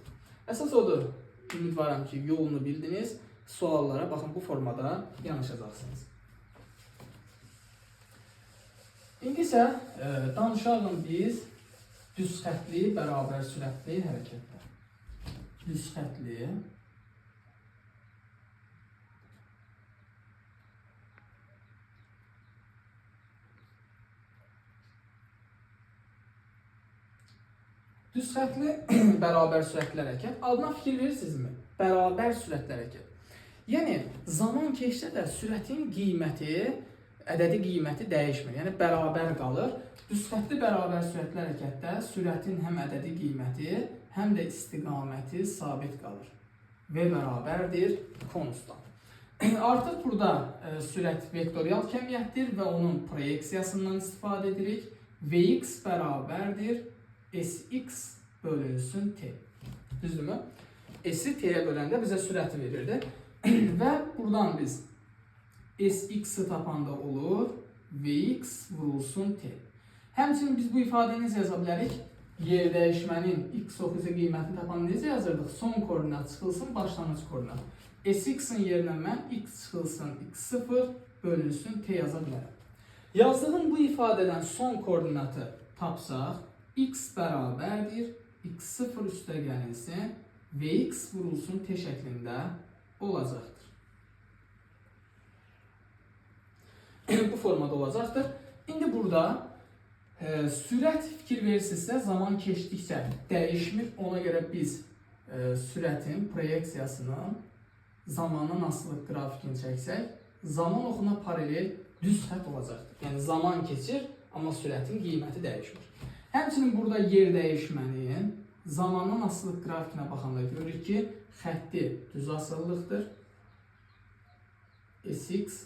A: Əsas odur, ümidvaram ki, yolunu bildiniz. Suallara baxın, bu formada yanaşacaqsınız. İndi isə danışalım biz düz xəttli, bərabər sürətli hərəkətdə. Düz xəttli Düz xəttli bərabər sürətli hərəkət. Adına fikir verirsinizmi? Bərabər sürətli hərəkət. Yəni, zaman keçsə də sürətin qiyməti, ədədi qiyməti dəyişmir. Yəni, bərabər qalır. Düz xəttli bərabər sürətli hərəkətdə sürətin həm ədədi qiyməti, həm də istiqaməti sabit qalır. V bərabərdir konusdan. Artıq burada sürət vektorial kəmiyyətdir və onun proyeksiyasından istifadə edirik. Vx bərabərdir Sx bölünsün T. Düzdürmü? S-i T-yə böləndə bizə sürəti verirdi. Və buradan biz Sx-i tapanda olur Vx vurulsun T. Həmçinin biz bu ifadəni necə yaza bilərik? Yer dəyişmənin x oxu üzrə qiymətini tapanda necə yazırdıq? Son koordinat çıxılsın, başlanğıc koordinat. Sx-in yerinə mən x çıxılsın, x0 bölünsün T yaza bilərəm. Yazdığım bu ifadədən son koordinatı tapsaq, x bərabərdir, x0 üstə gəlinsin, Vx vurulsun T şəklində olacaqdır. Bu formada olacaqdır. İndi burada sürət fikir verirsinizsə, zaman keçdikcə dəyişmir. Ona görə biz sürətin proyeksiyasını zamandan asılı qrafikini çəksək, zaman oxuna paralel düz xətt olacaqdır. Yəni, zaman keçir, amma sürətin qiyməti dəyişmir. Həmçinin burada yer dəyişmənin zamandan asılı qrafikinə baxanda görürük ki, xətti düz asılılıqdır. Sx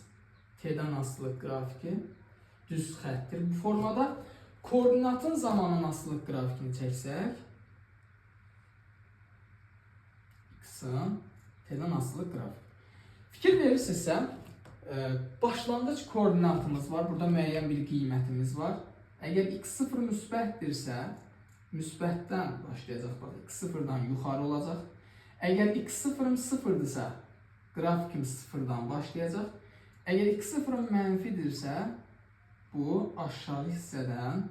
A: T-dən asılı qrafiki düz xəttdir bu formada. Koordinatın zamandan asılı qrafikini çəksək, x-in T-dən asılı qrafik. Fikir verirsinizsə, başlanğıc koordinatımız var. Burada müəyyən bir qiymətimiz var. Əgər x0 müsbətdirsə, müsbətdən başlayacaq, bax, x0-dan yuxarı olacaq. Əgər x0-ım sıfırdırsa, qrafikim sıfırdan başlayacaq. Əgər x0-ım mənfidirsə, bu aşağı hissədən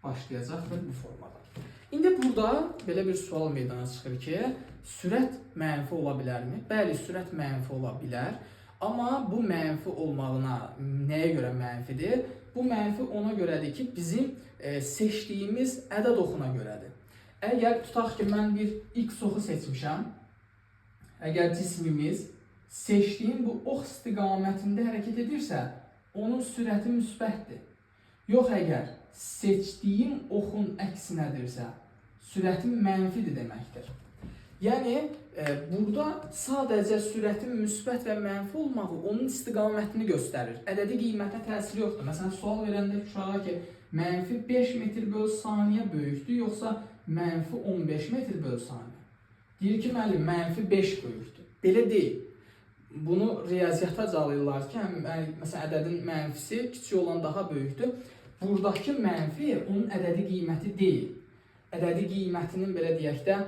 A: başlayacaqdır bu formada. İndi burada belə bir sual meydana çıxır ki, sürət mənfi ola bilərmi? Bəli, sürət mənfi ola bilər. Amma bu mənfi olmağına nəyə görə mənfidir? Bu mənfi ona görədir ki, bizim seçdiyimiz ədəd oxuna görədir. Əgər tutaq ki, mən bir x oxu seçmişəm, əgər cismimiz seçdiyim bu ox istiqamətində hərəkət edirsə, onun sürəti müsbətdir. Yox, əgər seçdiyim oxun əksinədirsə, sürətim mənfidir deməkdir. Yəni, burada sadəcə sürətin müsbət və mənfi olmağı onun istiqamətini göstərir. Ədədi qiymətə təsiri yoxdur. Məsələn, sual verəndə uşağa ki, mənfi 5 metr böl saniyə böyükdür, yoxsa mənfi 15 metr böl saniyə? Deyir ki, müəllim, mənfi 5 böyükdür. Belə deyil. Bunu riyaziyyata calıyırlar ki, məsələn, ədədin mənfisi kiçik olan daha böyükdür. Buradakı mənfi onun ədədi qiyməti deyil. Ədədi qiymətinin, belə deyək də,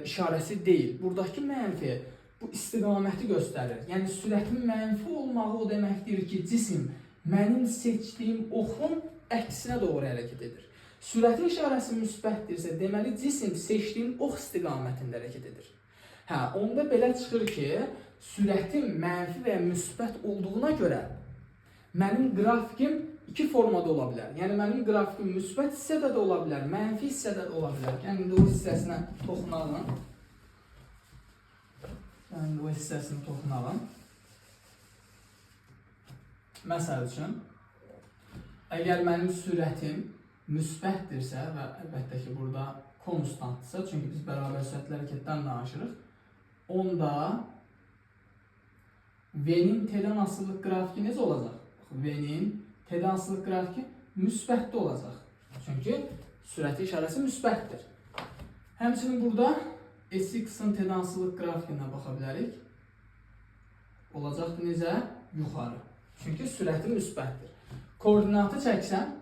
A: işarəsi deyil. Buradakı mənfi bu istiqaməti göstərir. Yəni, sürətin mənfi olmağı o deməkdir ki, cisim mənim seçdiyim oxun əksinə doğru hərəkət edir. Sürətin işarəsi müsbətdirsə, deməli, cisim seçdiyim ox istiqamətində hərəkət edir. Hə, onda belə çıxır ki, sürətin mənfi və ya müsbət olduğuna görə mənim qrafikim iki formada ola bilər. Yəni, mənim qrafikim müsbət hissədə də ola bilər, mənfi hissədə də ola bilər. Yəni, indi o hissəsinə toxunalım. Yəni, o hissəsini toxunalım. Məsəl üçün, əgər mənim sürətim müsbətdirsə və əlbəttə ki, burada konstantdırsa, çünki biz bərabər sürətli hərəkətdən danışırıq, onda V-nin T-dən asılılıq qrafiki necə olacaq? V-nin T-dən asılılıq qrafiki müsbətdə olacaq. Çünki sürəti işarəsi müsbətdir. Həmçinin burada SX-in T-dən asılılıq qrafikinə baxa bilərik. Olacaqdır necə? Yuxarı. Çünki sürəti müsbətdir. Koordinatı çəksəm,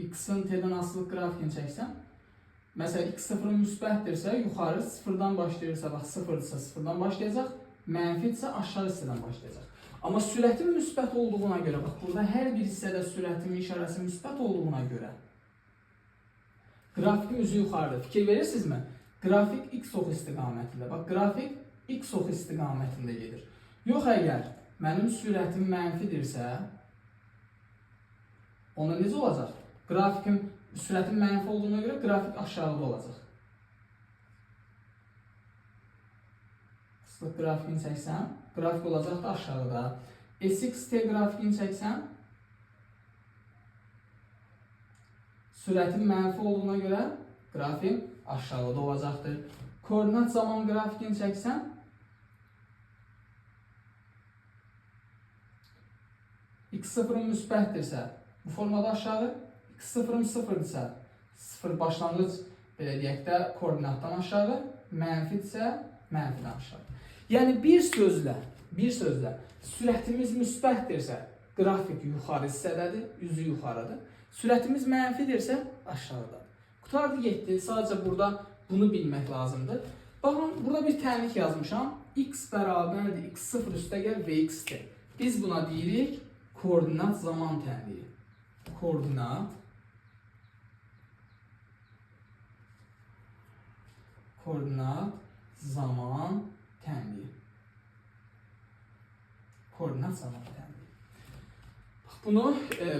A: X-in T-dən asılılıq qrafikini çəksəm, məsələn, X0 müsbətdirsə, yuxarı 0-dan başlayırsa, bax 0-dırsa 0-dan başlayacaq, mənfidirsə aşağı hissədən başlayacaq. Amma sürətin müsbət olduğuna görə, bax burada hər bir hissədə sürətimin işarəsi müsbət olduğuna görə qrafikin üzü yuxarıdır. Fikir verirsinizmi? Qrafik X oxu istiqamətində. Bax, qrafik X oxu istiqamətində gedir. Yox, əgər mənim sürətim mənfidirsə, onda necə olacaq? Qrafikim sürətin mənfi olduğuna görə qrafik aşağıda olacaq. Qıslıq qrafikini çəksəm, qrafik olacaq da aşağıda. SXT qrafikini çəksəm, sürətin mənfi olduğuna görə qrafik aşağıda olacaqdır. Koordinat zaman qrafikini çəksəm, x0-ın müsbətdirsə, bu formada aşağı, x0-ım 0-dırsa, 0 başlanğıc, belə deyək də, koordinatdan aşağı, mənfidirsə, mənfidən aşağı. Yəni, bir sözlə, sürətimiz müsbətdirsə, qrafik yuxarı hissədədir, üzü yuxarıdır. Sürətimiz mənfidirsə, aşağıdadır. Qutardı getdi, sadəcə burada bunu bilmək lazımdır. Baxın, burada bir tənlik yazmışam. X bərabərdir, x0 üstəgəl vxt. Biz buna deyirik koordinat zaman tənliyi. Koordinat zaman tənliyi. Koordinat zaman tənliyi. Bax, bunu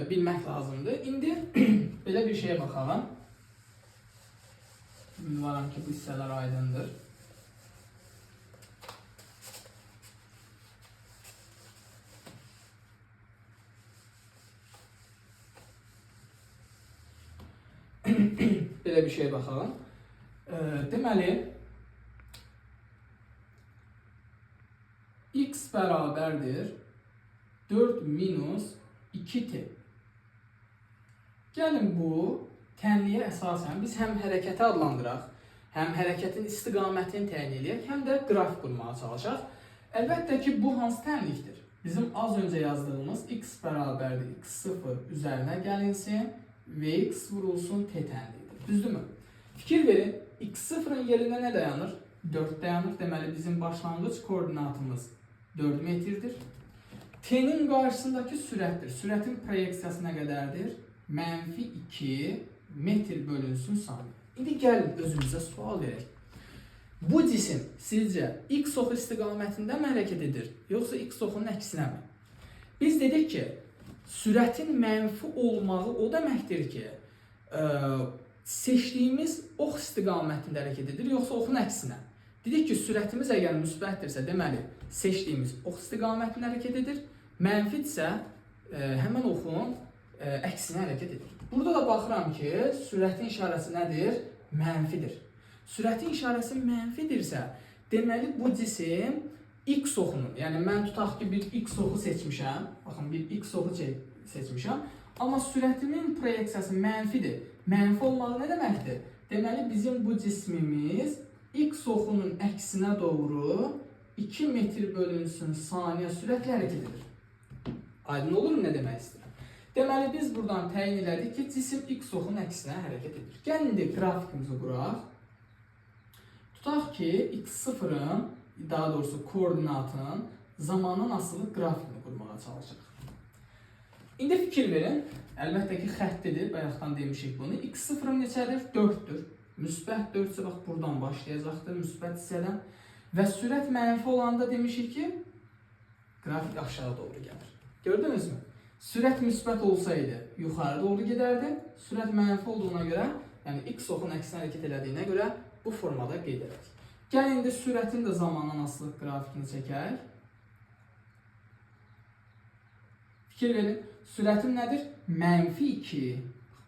A: bilmək lazımdır. İndi belə bir şeyə baxalım. Ümidvaram ki, bu hissələr aydındır. Belə bir şeyə baxalım. Deməli, x bərabərdir 4 minus 2t. Gəlin bu tənliyə əsasən biz həm hərəkəti adlandıraq, həm hərəkətin istiqamətini təyin eləyək, həm də qrafik qurmağa çalışaq. Əlbəttə ki, bu hansı tənlikdir? Bizim az öncə yazdığımız x bərabərdir x0 üzərinə gəlinsin, vx vurulsun t tənliyidir. Düzdürmü? Fikir verin, x0-ın yerində nə dayanır? 4 dayanır. Deməli, bizim başlanğıc koordinatımız 4 metrdir. T-nin qarşısındakı sürətdir. Sürətin proyeksiyası nə qədərdir? Mənfi 2 metr bölünsün saniyə. İndi gəlin özümüzə sual verək. Bu cisim sizcə x oxu istiqamətində mi hərəkət edir, yoxsa x oxunun əksinə mi? Biz dedik ki, sürətin mənfi olmağı o deməkdir ki, seçdiyimiz ox istiqamətində hərəkət edir, yoxsa oxun əksinə. Dedik ki, sürətimiz əgər müsbətdirsə, deməli, seçdiyimiz ox istiqamətində hərəkət edir, mənfidirsə, həmən oxun əksinə hərəkət edir. Burada da baxıram ki, sürətin işarəsi nədir? Mənfidir. Sürətin işarəsi mənfidirsə, deməli, bu cisim x oxunun, yəni mən tutaq ki, bir x oxu seçmişəm, baxın, bir x oxu seçmişəm, amma sürətimin proyeksiyası mənfidir. Mənfi olmağı nə deməkdir? Deməli, bizim bu cismimiz x oxunun əksinə doğru 2 metr bölünsün saniyə sürətlə hərəkət edir. Aydın olur mu nə demək istəyirəm? Deməli, biz buradan təyin elədik ki, cisim x oxunun əksinə hərəkət edir. Gəlin indi qrafikimizi quraq. Tutaq ki, x0-ın, daha doğrusu koordinatın zamandan asılı qrafikini qurmağa çalışırıq. İndi fikir verin, əlbəttə ki, xəttidir, bayaqdan demişik bunu. X0-ın neçədir? 4-dür. Müsbət 4 isə bax buradan başlayacaqdır, müsbət hissədən. Və sürət mənfi olanda demişik ki, qrafik aşağı doğru gəlir. Gördünüzmü? Sürət müsbət olsaydı yuxarı doğru gedərdi. Sürət mənfi olduğuna görə, yəni x oxun əksinə hərəkət elədiyinə görə bu formada qeyd edək. Gəlin indi sürətin də zamandan asılı qrafikini çəkək. Fikir verin, sürətim nədir? Mənfi 2.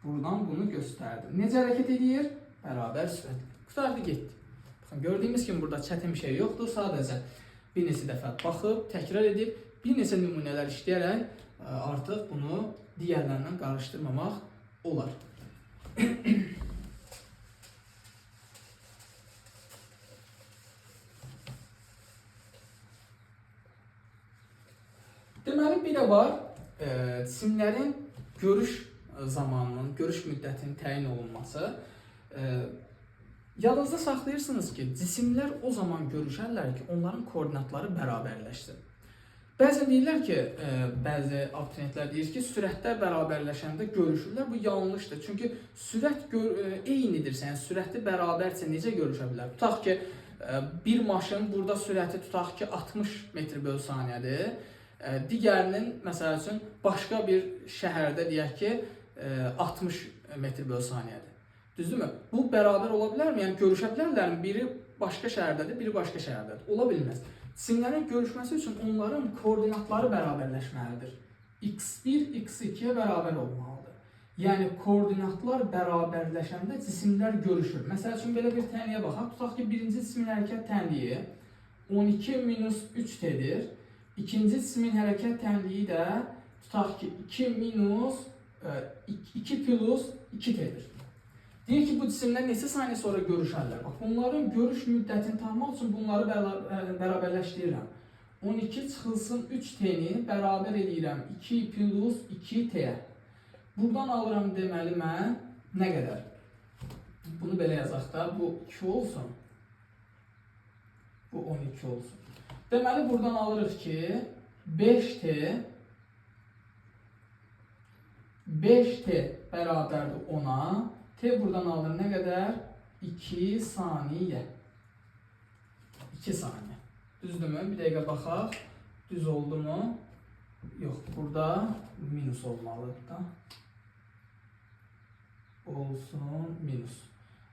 A: Buradan bunu göstərdim. Necə hərəkət edir? Bərabər sürətlə. Qurtardı, getdi. Baxın, gördüyümüz kimi burada çətin bir şey yoxdur. Sadəcə bir neçə dəfə baxıb, təkrar edib, bir neçə nümunələr işləyərək artıq bunu digərlərindən qarışdırmamaq olar. Deməli, bir də var cisimlərin görüş zamanının, görüş müddətinin təyin olunması. Yadınızda saxlayırsınız ki, cisimlər o zaman görüşərlər ki, onların koordinatları bərabərləşsin. Bəzən deyirlər ki, bəzi abituriyentlər deyir ki, sürətlər bərabərləşəndə görüşürlər. Bu yanlışdır. Çünki sürət eynidirsə, yəni sürəti bərabərsə necə görüşə bilər? Tutaq ki, bir maşın burada sürəti tutaq ki, 60 metr bölü saniyədir. Digərinin, məsəl üçün, başqa bir şəhərdə deyək ki, 60 metr bölü saniyədir. Düzdürmü? Bu bərabər ola bilərmi? Yəni görüşə bilərlərmi? Biri başqa şəhərdədir, biri başqa şəhərdədir. Ola bilməz. Cisimlərin görüşməsi üçün onların koordinatları bərabərləşməlidir. x1 x2-yə bərabər olmalıdır. Yəni koordinatlar bərabərləşəndə cisimlər görüşür. Məsəl üçün belə bir tənliyə baxaq. Tutaq ki, birinci cismin hərəkət tənliyi 12 minus 3t-dir. İkinci cismin hərəkət tənliyi də tutaq ki, 2 plus 2t-dir. Deyir ki, bu cisimlər neçə saniyə sonra görüşərlər? Bax, bunların görüş müddətini tapmaq üçün bunları bərabərləşdirirəm. 12 çıxılsın 3t-ni bərabər eləyirəm 2 plus 2t-yə. Buradan alıram deməli mən nə qədər? Bunu belə yazaq da, bu 2 olsun, bu 12 olsun. Deməli, buradan alırıq ki, 5t bərabərdir 10-a. T buradan alır nə qədər? 2 saniyə. 2 saniyə. Düzdürmü? Bir dəqiqə baxaq. Düz oldu mu? Yox, burada minus olmalıdır da. Olsun minus.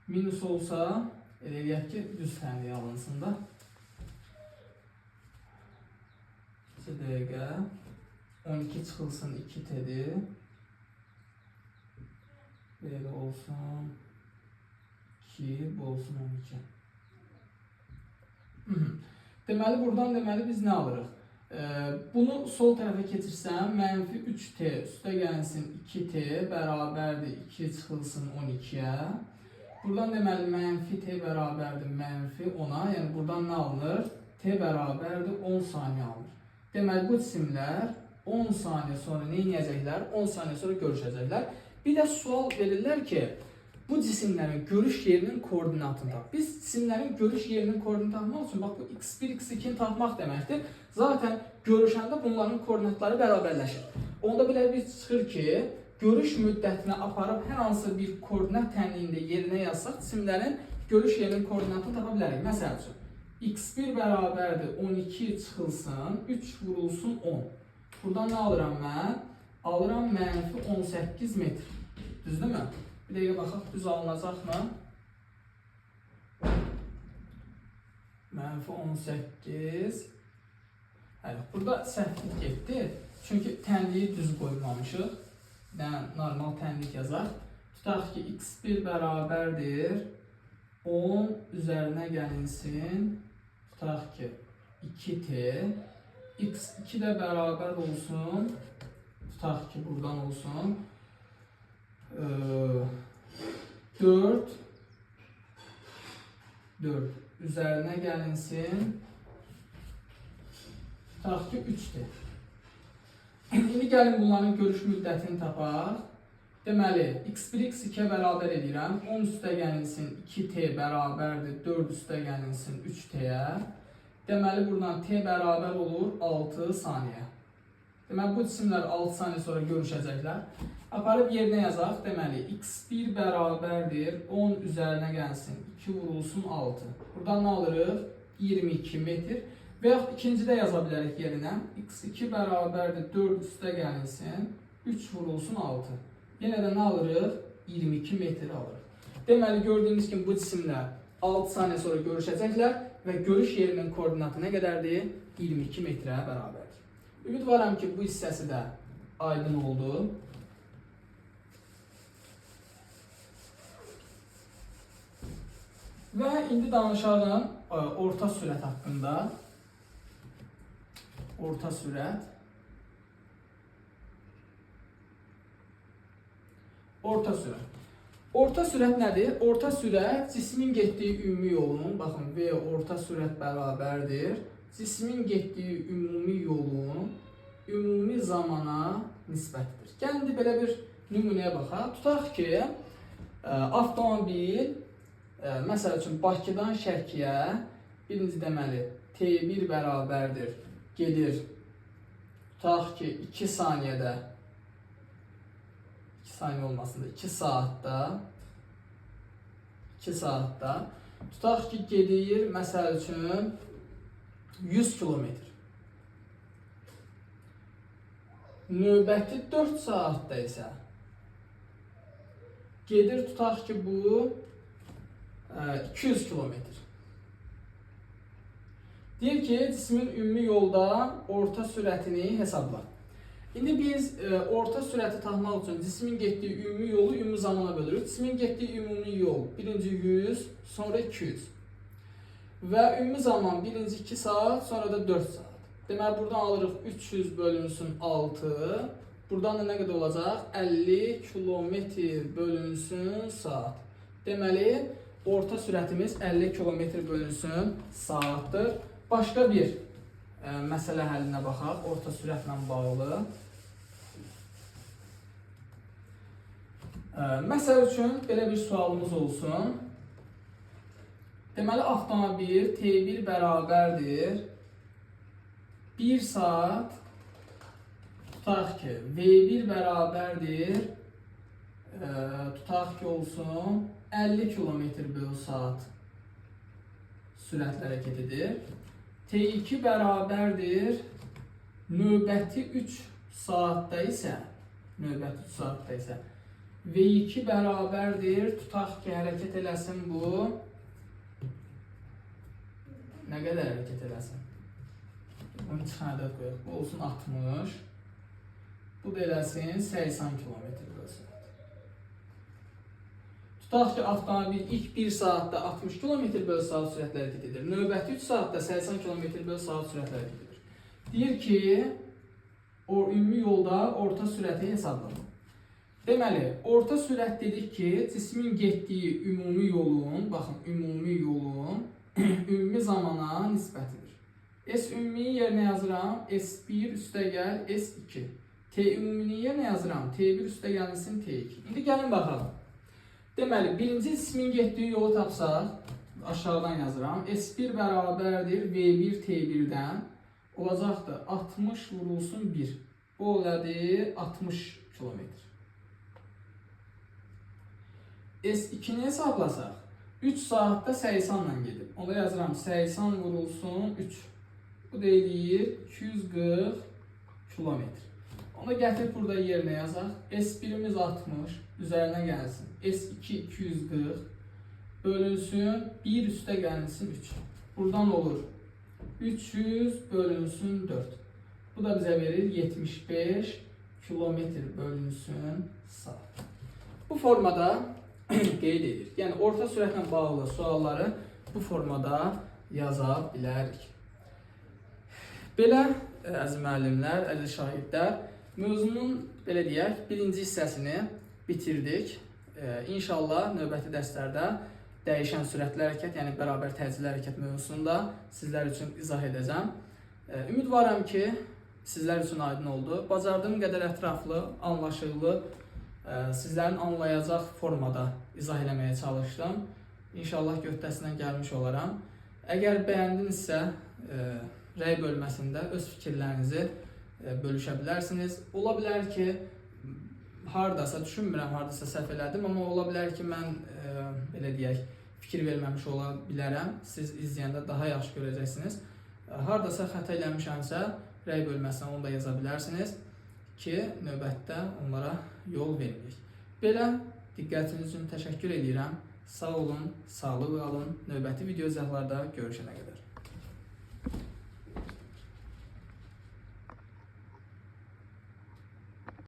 A: Minus olsa, elə eləyək ki, düz tənliyə alınsın da. 2 dəqiqə. 12 çıxılsın 2t-dir. Belə olsun 2, bu olsun 12. Deməli, buradan biz nə alırıq? Bunu sol tərəfə keçirsəm, mənfi 3t üstə gəlsin 2t bərabərdir 2 çıxılsın 12-yə. Buradan deməli, mənfi t bərabərdir mənfi 10-a. Yəni, buradan nə alınır? T bərabərdir 10 saniyə alınır. Deməli, bu cisimlər 10 saniyə sonra nə edəcəklər? 10 saniyə sonra görüşəcəklər. Bir də sual verirlər ki, bu cisimlərin görüş yerinin koordinatını tap. Biz cisimlərin görüş yerinin koordinatını tapmaq üçün, bax bu x1, x2-ni tapmaq deməkdir. Zaten görüşəndə bunların koordinatları bərabərləşir. Onda belə bir çıxır ki, görüş müddətinə aparıb hər hansı bir koordinat tənliyində yerinə yazsaq, cisimlərin görüş yerinin koordinatını tapa bilərik. Məsəl üçün, x1 bərabərdir 12 çıxılsın, 3 vurulsun 10. Buradan nə alıram mən? Alıram mənfi 18 metr. Düzdürmü? Bir dəqiqə baxaq, düz alınacaqmı? Mənfi 18. Hə, yox, burada səhvlik getdi. Çünki tənliyi düz qoymamışıq. Yəni, normal tənlik yazaq. Tutaq ki, x1 bərabərdir 10 üzərinə gəlinsin. Tutaq ki, 2t. x2 də bərabər olsun. Tutaq ki, buradan olsun. 4 üzərinə gəlinsin. Tutaq ki, 3-dür. İndi gəlin bunların görüş müddətini tapaq. Deməli, x1, x2-yə bərabər edirəm. 10 üstə gəlinsin 2t bərabərdir 4 üstə gəlinsin 3t-yə. Deməli, buradan t bərabər olur 6 saniyə. Deməli, bu cisimlər 6 saniyə sonra görüşəcəklər. Aparıb yerinə yazaq. Deməli, x1 bərabərdir 10 üzərinə gəlsin 2 vurulsun 6. Buradan nə alırıq? 22 metr. Və yaxud ikincidə yaza bilərik yerinə. x2 bərabərdir 4 üstə gəlinsin 3 vurulsun 6. Yenə də nə alırıq? 22 metr alırıq. Deməli, gördüyünüz kimi bu cisimlər 6 saniyə sonra görüşəcəklər və görüş yerinin koordinatı nə qədərdir? 22 metrə bərabərdir. Ümidvaram ki, bu hissəsi də aydın oldu. Və indi danışalım orta sürət haqqında. Orta sürət. Orta sürət. Orta sürət nədir? Orta sürət cismin getdiyi ümumi yolun, baxın, V orta sürət bərabərdir. Cismin getdiyi ümumi yolun ümumi zamana nisbətdir. Gəlin indi belə bir nümunəyə baxaq. Tutaq ki, avtomobil, məsəl üçün Bakıdan Şəkiyə, birinci deməli T1 bərabərdir, gedir, tutaq ki, 2 saniyədə, 2 saniyə olmasın da, 2 saatda, 2 saatda, tutaq ki, gedir, məsəl üçün 100 kilometr. Növbəti 4 saatda isə gedir, tutaq ki, bu 200 kilometr. Deyir ki, cismin ümumi yolda orta sürətini hesabla. İndi biz orta sürəti tapmaq üçün cismin getdiyi ümumi yolu ümumi zamana bölürük. Cismin getdiyi ümumi yol birinci 100, sonra 200. Və ümumi zaman birinci 2 saat, sonra da 4 saat. Deməli, buradan alırıq 300 bölünsün 6. Buradan da nə qədər olacaq? 50 kilometr bölünsün saat. Deməli, orta sürətimiz 50 kilometr bölünsün saatdır. Başqa bir məsələ həllinə baxaq, orta sürətlə bağlı. Məsəl üçün, belə bir sualımız olsun. Deməli, avtomobil T1 bərabərdir. 1 saat, tutaq ki, V1 bərabərdir, tutaq ki, olsun 50 km bölü saat sürətlə hərəkət edir. T2 bərabərdir, növbəti 3 saatda isə, növbəti 3 saatda isə V2 bərabərdir, tutaq ki, hərəkət eləsin bu, nə qədər hərəkət eləsin? Bunu çıxan ədəd qoyaq. Bu olsun 60. Bu da eləsin 80 km bölü saat. Tutaq ki, avtomobil ilk 1 saatda 60 km bölü saat sürətlə hərəkət edir. Növbəti 3 saatda 80 km bölü saat sürətlə hərəkət edir. Deyir ki, o ümumi yolda orta sürəti hesablanır. Deməli, orta sürət dedik ki, cismin getdiyi ümumi yolun, baxın, ümumi yolun ümumi zamana nisbətidir. S ümuminin yerinə yazıram, S1 üstəgəl S2. T ümuminin yerinə yazıram, T1 üstəgəlsin T2. İndi gəlin baxalım. Deməli, birinci cismin getdiyi yolu tapsaq, aşağıdan yazıram. S1 bərabərdir V1 T1-dən olacaqdır 60 vurulsun 1. Bu olardı 60 kilometr. S2-ni hesablasaq, 3 saatda 80 ilə gedib. Onda yazıram 80 vurulsun 3. Bu da eləyir 240 kilometr. Onu gətirib burada yerinə yazaq. S1-imiz 60, üzərinə gəlsin. S2 240 bölünsün 1 üstə gəlsin 3. Buradan olur 300 bölünsün 4. Bu da bizə verir 75 kilometr bölünsün saat. Bu formada qeyd edirik. Yəni orta sürətlə bağlı sualları bu formada yaza bilərik. Belə, əziz müəllimlər, əziz şagirdlər, mövzunun, belə deyək, birinci hissəsini bitirdik. İnşallah növbəti dərslərdə dəyişən sürətli hərəkət, yəni bərabər təcili hərəkət mövzusunu da sizlər üçün izah edəcəm. Ümidvaram ki, sizlər üçün aydın oldu. Bacardığım qədər ətraflı, anlaşıqlı, sizlərin anlayacaq formada izah eləməyə çalışdım. İnşallah göhtəsindən gəlmiş olaram. Əgər bəyəndinizsə, rəy bölməsində öz fikirlərinizi bölüşə bilərsiniz. Ola bilər ki, hardasa, düşünmürəm, hardasa səhv elədim, amma ola bilər ki, mən, belə deyək, fikir verməmiş ola bilərəm. Siz izləyəndə daha yaxşı görəcəksiniz. Hardasa xəta eləmişəmsə, rəy bölməsinə onu da yaza bilərsiniz ki, növbətdə onlara yol verməyək. Belə, diqqətiniz üçün təşəkkür edirəm. Sağ olun, sağlıq qalın. Növbəti video izahlarda görüşənə qədər.